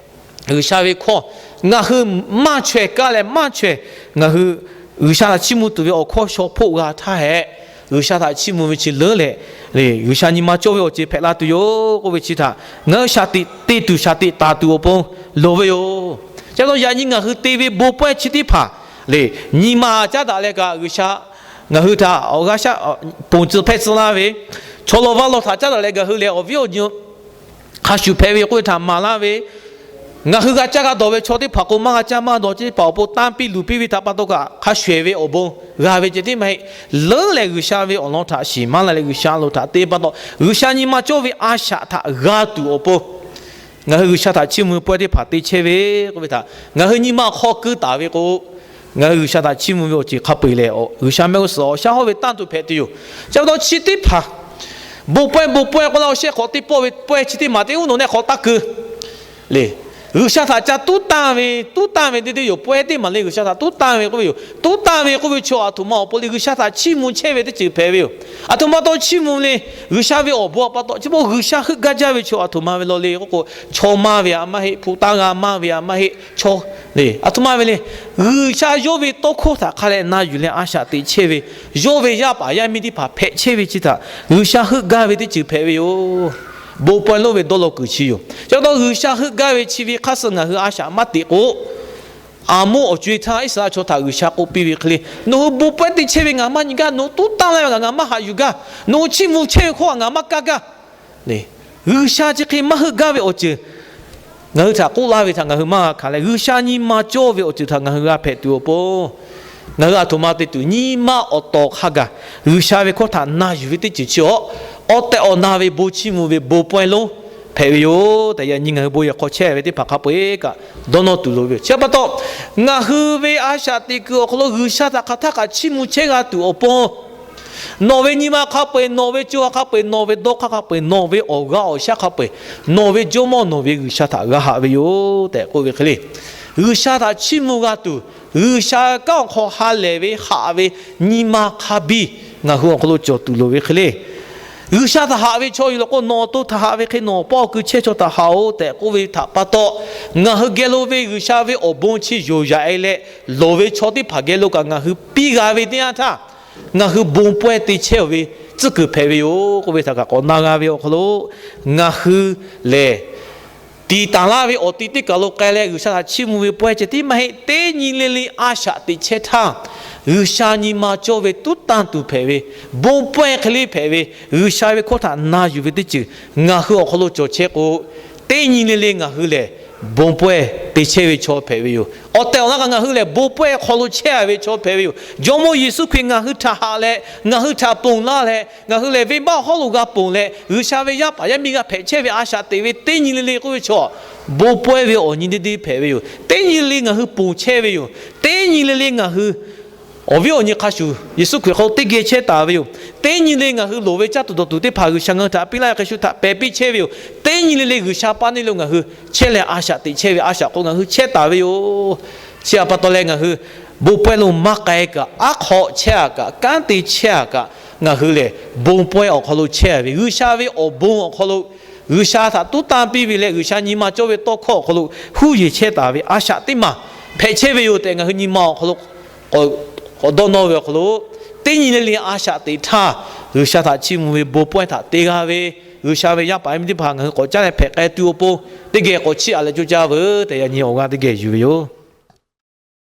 G'uiˬsha ve hkawˇ ngaˬ hui maˇ chaweh kaˇ leh maˇ chaweh, ngaˬ hui G'uiˬsha htaꞈ chiˇ mvuh tuˬ ve awˬ hkawˇ shaw hpoˆ g'a htaˇ hehꞈ, G'uiˬsha htaꞈ chiˇ mvuh ve chi leuˉ leh, G'uiˬsha nyi ma cawˇ ve awˬ ceuˬ hpehꞈ la tuˬ yoˬ k'oˆ ve chi htaꞈ ngaˬ hui shaˍ tiꞈ te tuˬ shaˍ tiꞈ taˍ tuˬ awˬ pon loˍ ve yoˬ. Chi pa taw yaꞈ nyi ngaˬ hui te ve bon pawehˇ chi teˇ hpaˍ le, nyi ma caˉ daꞈ leh kaꞈ G'uiˬsha ngaˬ hui htaꞈ awˬ g'aˇ shaˉ ponˬ tcuh hpehˇ tcuh laˇ ve, chaw law vaˇ law htaꞈ caˉ daꞈ leh ngaˬ hui lehˬ awˬ viˉ awˬ nyi hk'a shuˍ hpehꞈ ve k'oˆ ve htaꞈ maˍ laˇ ve, ngaˬ hui g'a caˇ g'a dawˬ ve chaw teˇ hpaˍ k'o maˇ g'a caˇ maˇ dawˬ teˇ hpaˍ awˬ pon tanˇ piˇ luˬ piˇ ve htaꞈ pa taw kaꞈ hk'a shuˍ ehˍ ve awˬ bon g'a ve ceh tiˉ maˇ heˆ. Leuˉ leh G'uiˬsha ve awˬ lawn htaꞈ shiˍ maˇ la leh G'uiˬsha lo htaꞈ te pa taw G'uiˬsha nyi ma cawˇ ve a shaꞈ htaꞈ g'a tuˬ awˬ pon ngaˬ hui G'uiˬsha htaꞈ chiˇ mvuh ve pawehˇ teˇ hpaˍ te chehˇ ve k'oˆ ve htaꞈ ngaˬ hui nyi ma awˬ hk'aw keu taˍ ve k'o, ngaˬ hui G'uiˬsha htaꞈ chiˇ mvuh ve awˬ ceuˬ hk'a peu-eˬ lehˬ, G'uiˬsha mehˆ g'uˇ suhˍ awˬ shaˉ hawˉ ve tanˇ tuˬ hpehꞈ tuˬ yoˬ. Chi pa taw chi teˇ hpaˍ bon pawehˇ bon pawehˇ k'oˆ laˇ-oˬ, shehˆ hk'awꞈ teˇ pawˆ ve pawehˇ chi teˇ maˬ teˇ uˉ nawˬ nehˆ hk'awꞈ taˇ keu le. G'uiˬsha htaꞈ ca tuˉ tanˇ ve, tuˉ tanˇ ve deˇ deˇ yoˬ. Pawehˇ teˇ maˬ le G'uiˬsha htaꞈ tuˉ tanˇ ve k'oˆ ve yoˬ. Tuˉ tanˇ ve k'oˆ ve chaw aˬ htoꞈ ma awˬ pon le G'uiˬsha htaꞈ chiˇ mvuh chehˇ ve teˇ ceuˬ hpehꞈ ve yoˬ. Aˬ htoꞈ ma pa taw chiˇ mvuh le, G'uiˬsha ve awˬ bon a pa taw chi pa G'uiˬsha heuˆ gaˇ jaˇ ve chaw aˬ htoꞈ ma ve law le k'oˆ k'o, chaw maˇ ve aˬ maˇ heˆ, hpu taˇ g'a maˇ ve aˬ maˇ heˆ, chaw le aˬ htoꞈ ma ve le, G'uiˬsha yawˇ ve tawˇ hkawˇ htaꞈ hk'a leh na yuˬ leh a shaꞈ teꞈ chehˇ ve, yawˇ ve yaˇ paˍ yaˇ miˇ teˇ hpaˍ hpehꞈ chehˇ ve chi htaꞈ G'uiˬsha heuˆ gaˇ ve teˇ ceuˬ hpehꞈ ve yoˬ. Bon pawehˇ lonˉ ve dawˇ law kuiˬ chi yoˬ. Chi pa taw G'uiˬsha heuˆ gaˇ ve chi ve hk'aˇ suh ngaˬ hui a shaꞈ maˇ teꞈ k'o, Aˍmoˉ awˬ co-e htaˇ Iˉsaˍreˍlaˆ chaw htaꞈ G'uiˬsha k'oˆ piˇ ve hk'e le, nawˬ hui bon pawehˇ te chehˇ ve ngaˬ maˇ nyi gaˇ, nawˬ hui tuˉ tanˇ laˇ ve ngaˬ, ngaˬ maˇ haꞈ yuˬ gaˇ, nawˬ hui chiˇ mvuh chehˇ ve hkawˇ htaꞈ ngaˬ maˇ kaˇ gaˇ. G'uiˬsha chi hk'e maˇ heuˆ gaˇ ve awˬ ceuˬ ngaˬ hui htaꞈ k'oˆ laˇ ve htaꞈ ngaˬ hui maˇ g'a hkanˍ leh, G'uiˬsha nyi ma cawˇ ve awˬ ceuˬ htaꞈ ngaˬ hui g'a hpehꞈ tuˬ awˬ pon, ngaˬ hui aˬ htoꞈ ma te tuˬ nyi ma awˬ tawˍ hk'a gaˬ G'uiˬsha ve hkawˇ htaꞈ na yuˬ ve teˇ ceuˬ chi awˬ, awˬ tehˬ awˬ na ve bon chiˇ mvuh ve bon pawehˇ lonˉ hpehꞈ ve yoˬ tehꞈ yaꞈ nyi ngaˬ hui bon yehˬ hk'aw chehˇ ve teˇ hpaˍ hk'a peu-eˬ kaꞈ dawˇ nawˇ tuˬ loˍ ve yoˬ. Chi pa taw, ngaˬ hui ve a shaꞈ teꞈ kuiˬ awˬ hk'aw lo G'uiˬsha htaꞈ hk'aˬ htaˇ kaꞈ chiˇ mvuh chehˇ g'a tuˬ awˬ pon, nawˬ ve nyi ma hk'a peu-eˬ, nawˬ ve co ha hk'a peu-eˬ, nawˬ ve dawˇ hk'aˇ hk'a peu-eˬ, nawˬ ve awˬ g'aˇ awˬ shaˉ hk'a peu-eˬ, nawˬ ve jawˇmawˇ nawˬ ve G'uiˬsha htaꞈ g'a haꞈ ve yoˬ tehꞈ k'oˆ ve hk'e le. G'uiˬsha htaꞈ chiˇ mvuh g'a tuˬ, G'uiˬsha kanˉ awˬ hk'aw ha lehˬ ve haꞈ ve nyi ma hk'a biˇ ngaˬ hui awˬ hk'aw lo cawˬ tuˬ loˍ ve hk'e le. G'uiˬsha htaꞈ haꞈ ve chaw yuˬ lawˬ k'o, nawˬ awˬ to htaꞈ haꞈ ve hk'e nawˬ pawˆ keu chehˇ chaw htaꞈ haꞈ-oˬ tehꞈ k'oˆ ve htaꞈ pa taw, ngaˬ hui geh lo ve G'uiˬsha ve awˬ bon chi yoˬ yaꞈ e leh, lawˬ ve chaw teˇ hpaˍ geh lo kaꞈ ngaˬ hui piˇ g'a ve teˇ yanˇ htaˇ, ngaˬ hui bon pawehˇ te chehˇ-oˬ ve tcuhˉ kuiˬ hpehꞈ ve yoˬ k'oˆ ve htaꞈ kaꞈ k'awꞈ na g'a ve awˬ hk'aw lo, ngaˬ hui lehˬ tiˍ taˍ laˇ ve awˬ ti teˇ kaˬ lo k'ai leh G'uiˬsha htaꞈ chiˇ mvuh ve pawehˇ ceh tiˉ maˇ heˆ. Teˇ nyi le le a shaꞈ teꞈ chehˇ htaˇ, G'uiˬsha nyi ma cawˇ ve tuˉ tanˇ tuˬ hpehꞈ ve, bon pawehˇ hk'e le hpehꞈ ve, G'uiˬsha ve hkawˇ htaꞈ na yuˬ ve teˇ ceuˬ ngaˬ hui awˬ hk'aw lo cawˬ chehˇ k'o, teˇ nyi le le ngaˬ hui lehˬ bon pawehˇ te chehˇ ve chaw hpehꞈ ve yoˬ. Awˬ tehˬ awˬ na kaꞈ ngaˬ hui lehˬ bon pawehˇ hk'aw lo chehˇ a ve chaw hpehꞈ ve yoˬ. Jawˇmawˇ Yeˍsuˆ Hkriꞈ ngaˬ hui htaꞈ haꞈ leh, ngaˬ hui htaꞈ ponˬ laˇ leh, ngaˬ hui lehˬ venˇbaˆ hawˉ lo g'a ponˬ leh, G'uiˬsha ve yaˇ paˍ yaˇ miˇ g'a hpehꞈ chehˇ ve a shaꞈ teꞈ ve teˇ nyi le le k'oˆ ve chaw, bon pawehˇ ve awˬ nyi deˇ deˇ hpehꞈ ve yoˬ. Teˇ nyi le le ngaˬ hui ponˬ chehˇ ve yoˬ. Teˇ nyi le le ngaˬ hui awˬ viˉ awˬ nyi hk'a shuˍ Yeˍsuˆ Hkriꞈ hk'aw lo teˇ geh chehˇ taˍ ve yoˬ. Teˇ nyi le ngaˬ hui loˍ ve caˇ tuˬ dawˬ tuˬ teˇ hpaˍ G'uiˬsha ngaˬ hui htaꞈ piˇ laˇ ve hk'a shuˍ htaꞈ pehˬ piˇ chehˇ ve yoˬ. Teˇ nyi le le G'uiˬsha paˇ neˇ lo ngaˬ hui chehˇ leh a shaꞈ teꞈ chehˇ ve a shaꞈ k'o ngaˬ hui chehˇ taˍ ve yoˬ. Chi htaꞈ pa taw leh ngaˬ hui bon pawehˇ lo maˇ k'ai kaꞈ, aˉ hk'aw chehˇ a kaꞈ, kanˉ te chehˇ a kaꞈ, ngaˬ hui lehˬ bon pawehˇ awˬ hk'aw lo chehˇ a ve, G'uiˬsha ve awˬ bon awˬ hk'aw lo G'uiˬsha htaꞈ tuˉ tanˇ piˇ ve leh G'uiˬsha nyi ma cawˇ ve tawˇ hkawˇ awˬ hk'aw lo huˉ yeˬ chehˇ taˍ ve a shaꞈ teˇ maˬ hpehꞈ chehˇ ve yoˬ tehꞈ ngaˬ hui nyi ma awˬ hk'aw lo k'awꞈ dawˇ nawˇ ve awˬ hk'aw lo, teˇ nyi le le a shaꞈ teꞈ htaˇ G'uiˬsha htaꞈ chiˇ mvuh ve bon pawehˇ htaꞈ te g'a ve, G'uiˬsha ve yaˇ paˍ yaˇ miˇ teˇ hpaˍ ngaˬ hui k'awꞈ caˉ leh hpehꞈ k'ai tuˬ awˬ pon teˇ geh k'awꞈ chiˇ aꞈ leh coˇ caˇ veuˬ tehꞈ yaꞈ nyi awˬ g'aˇ teˇ geh yuˬ ve yoˬ.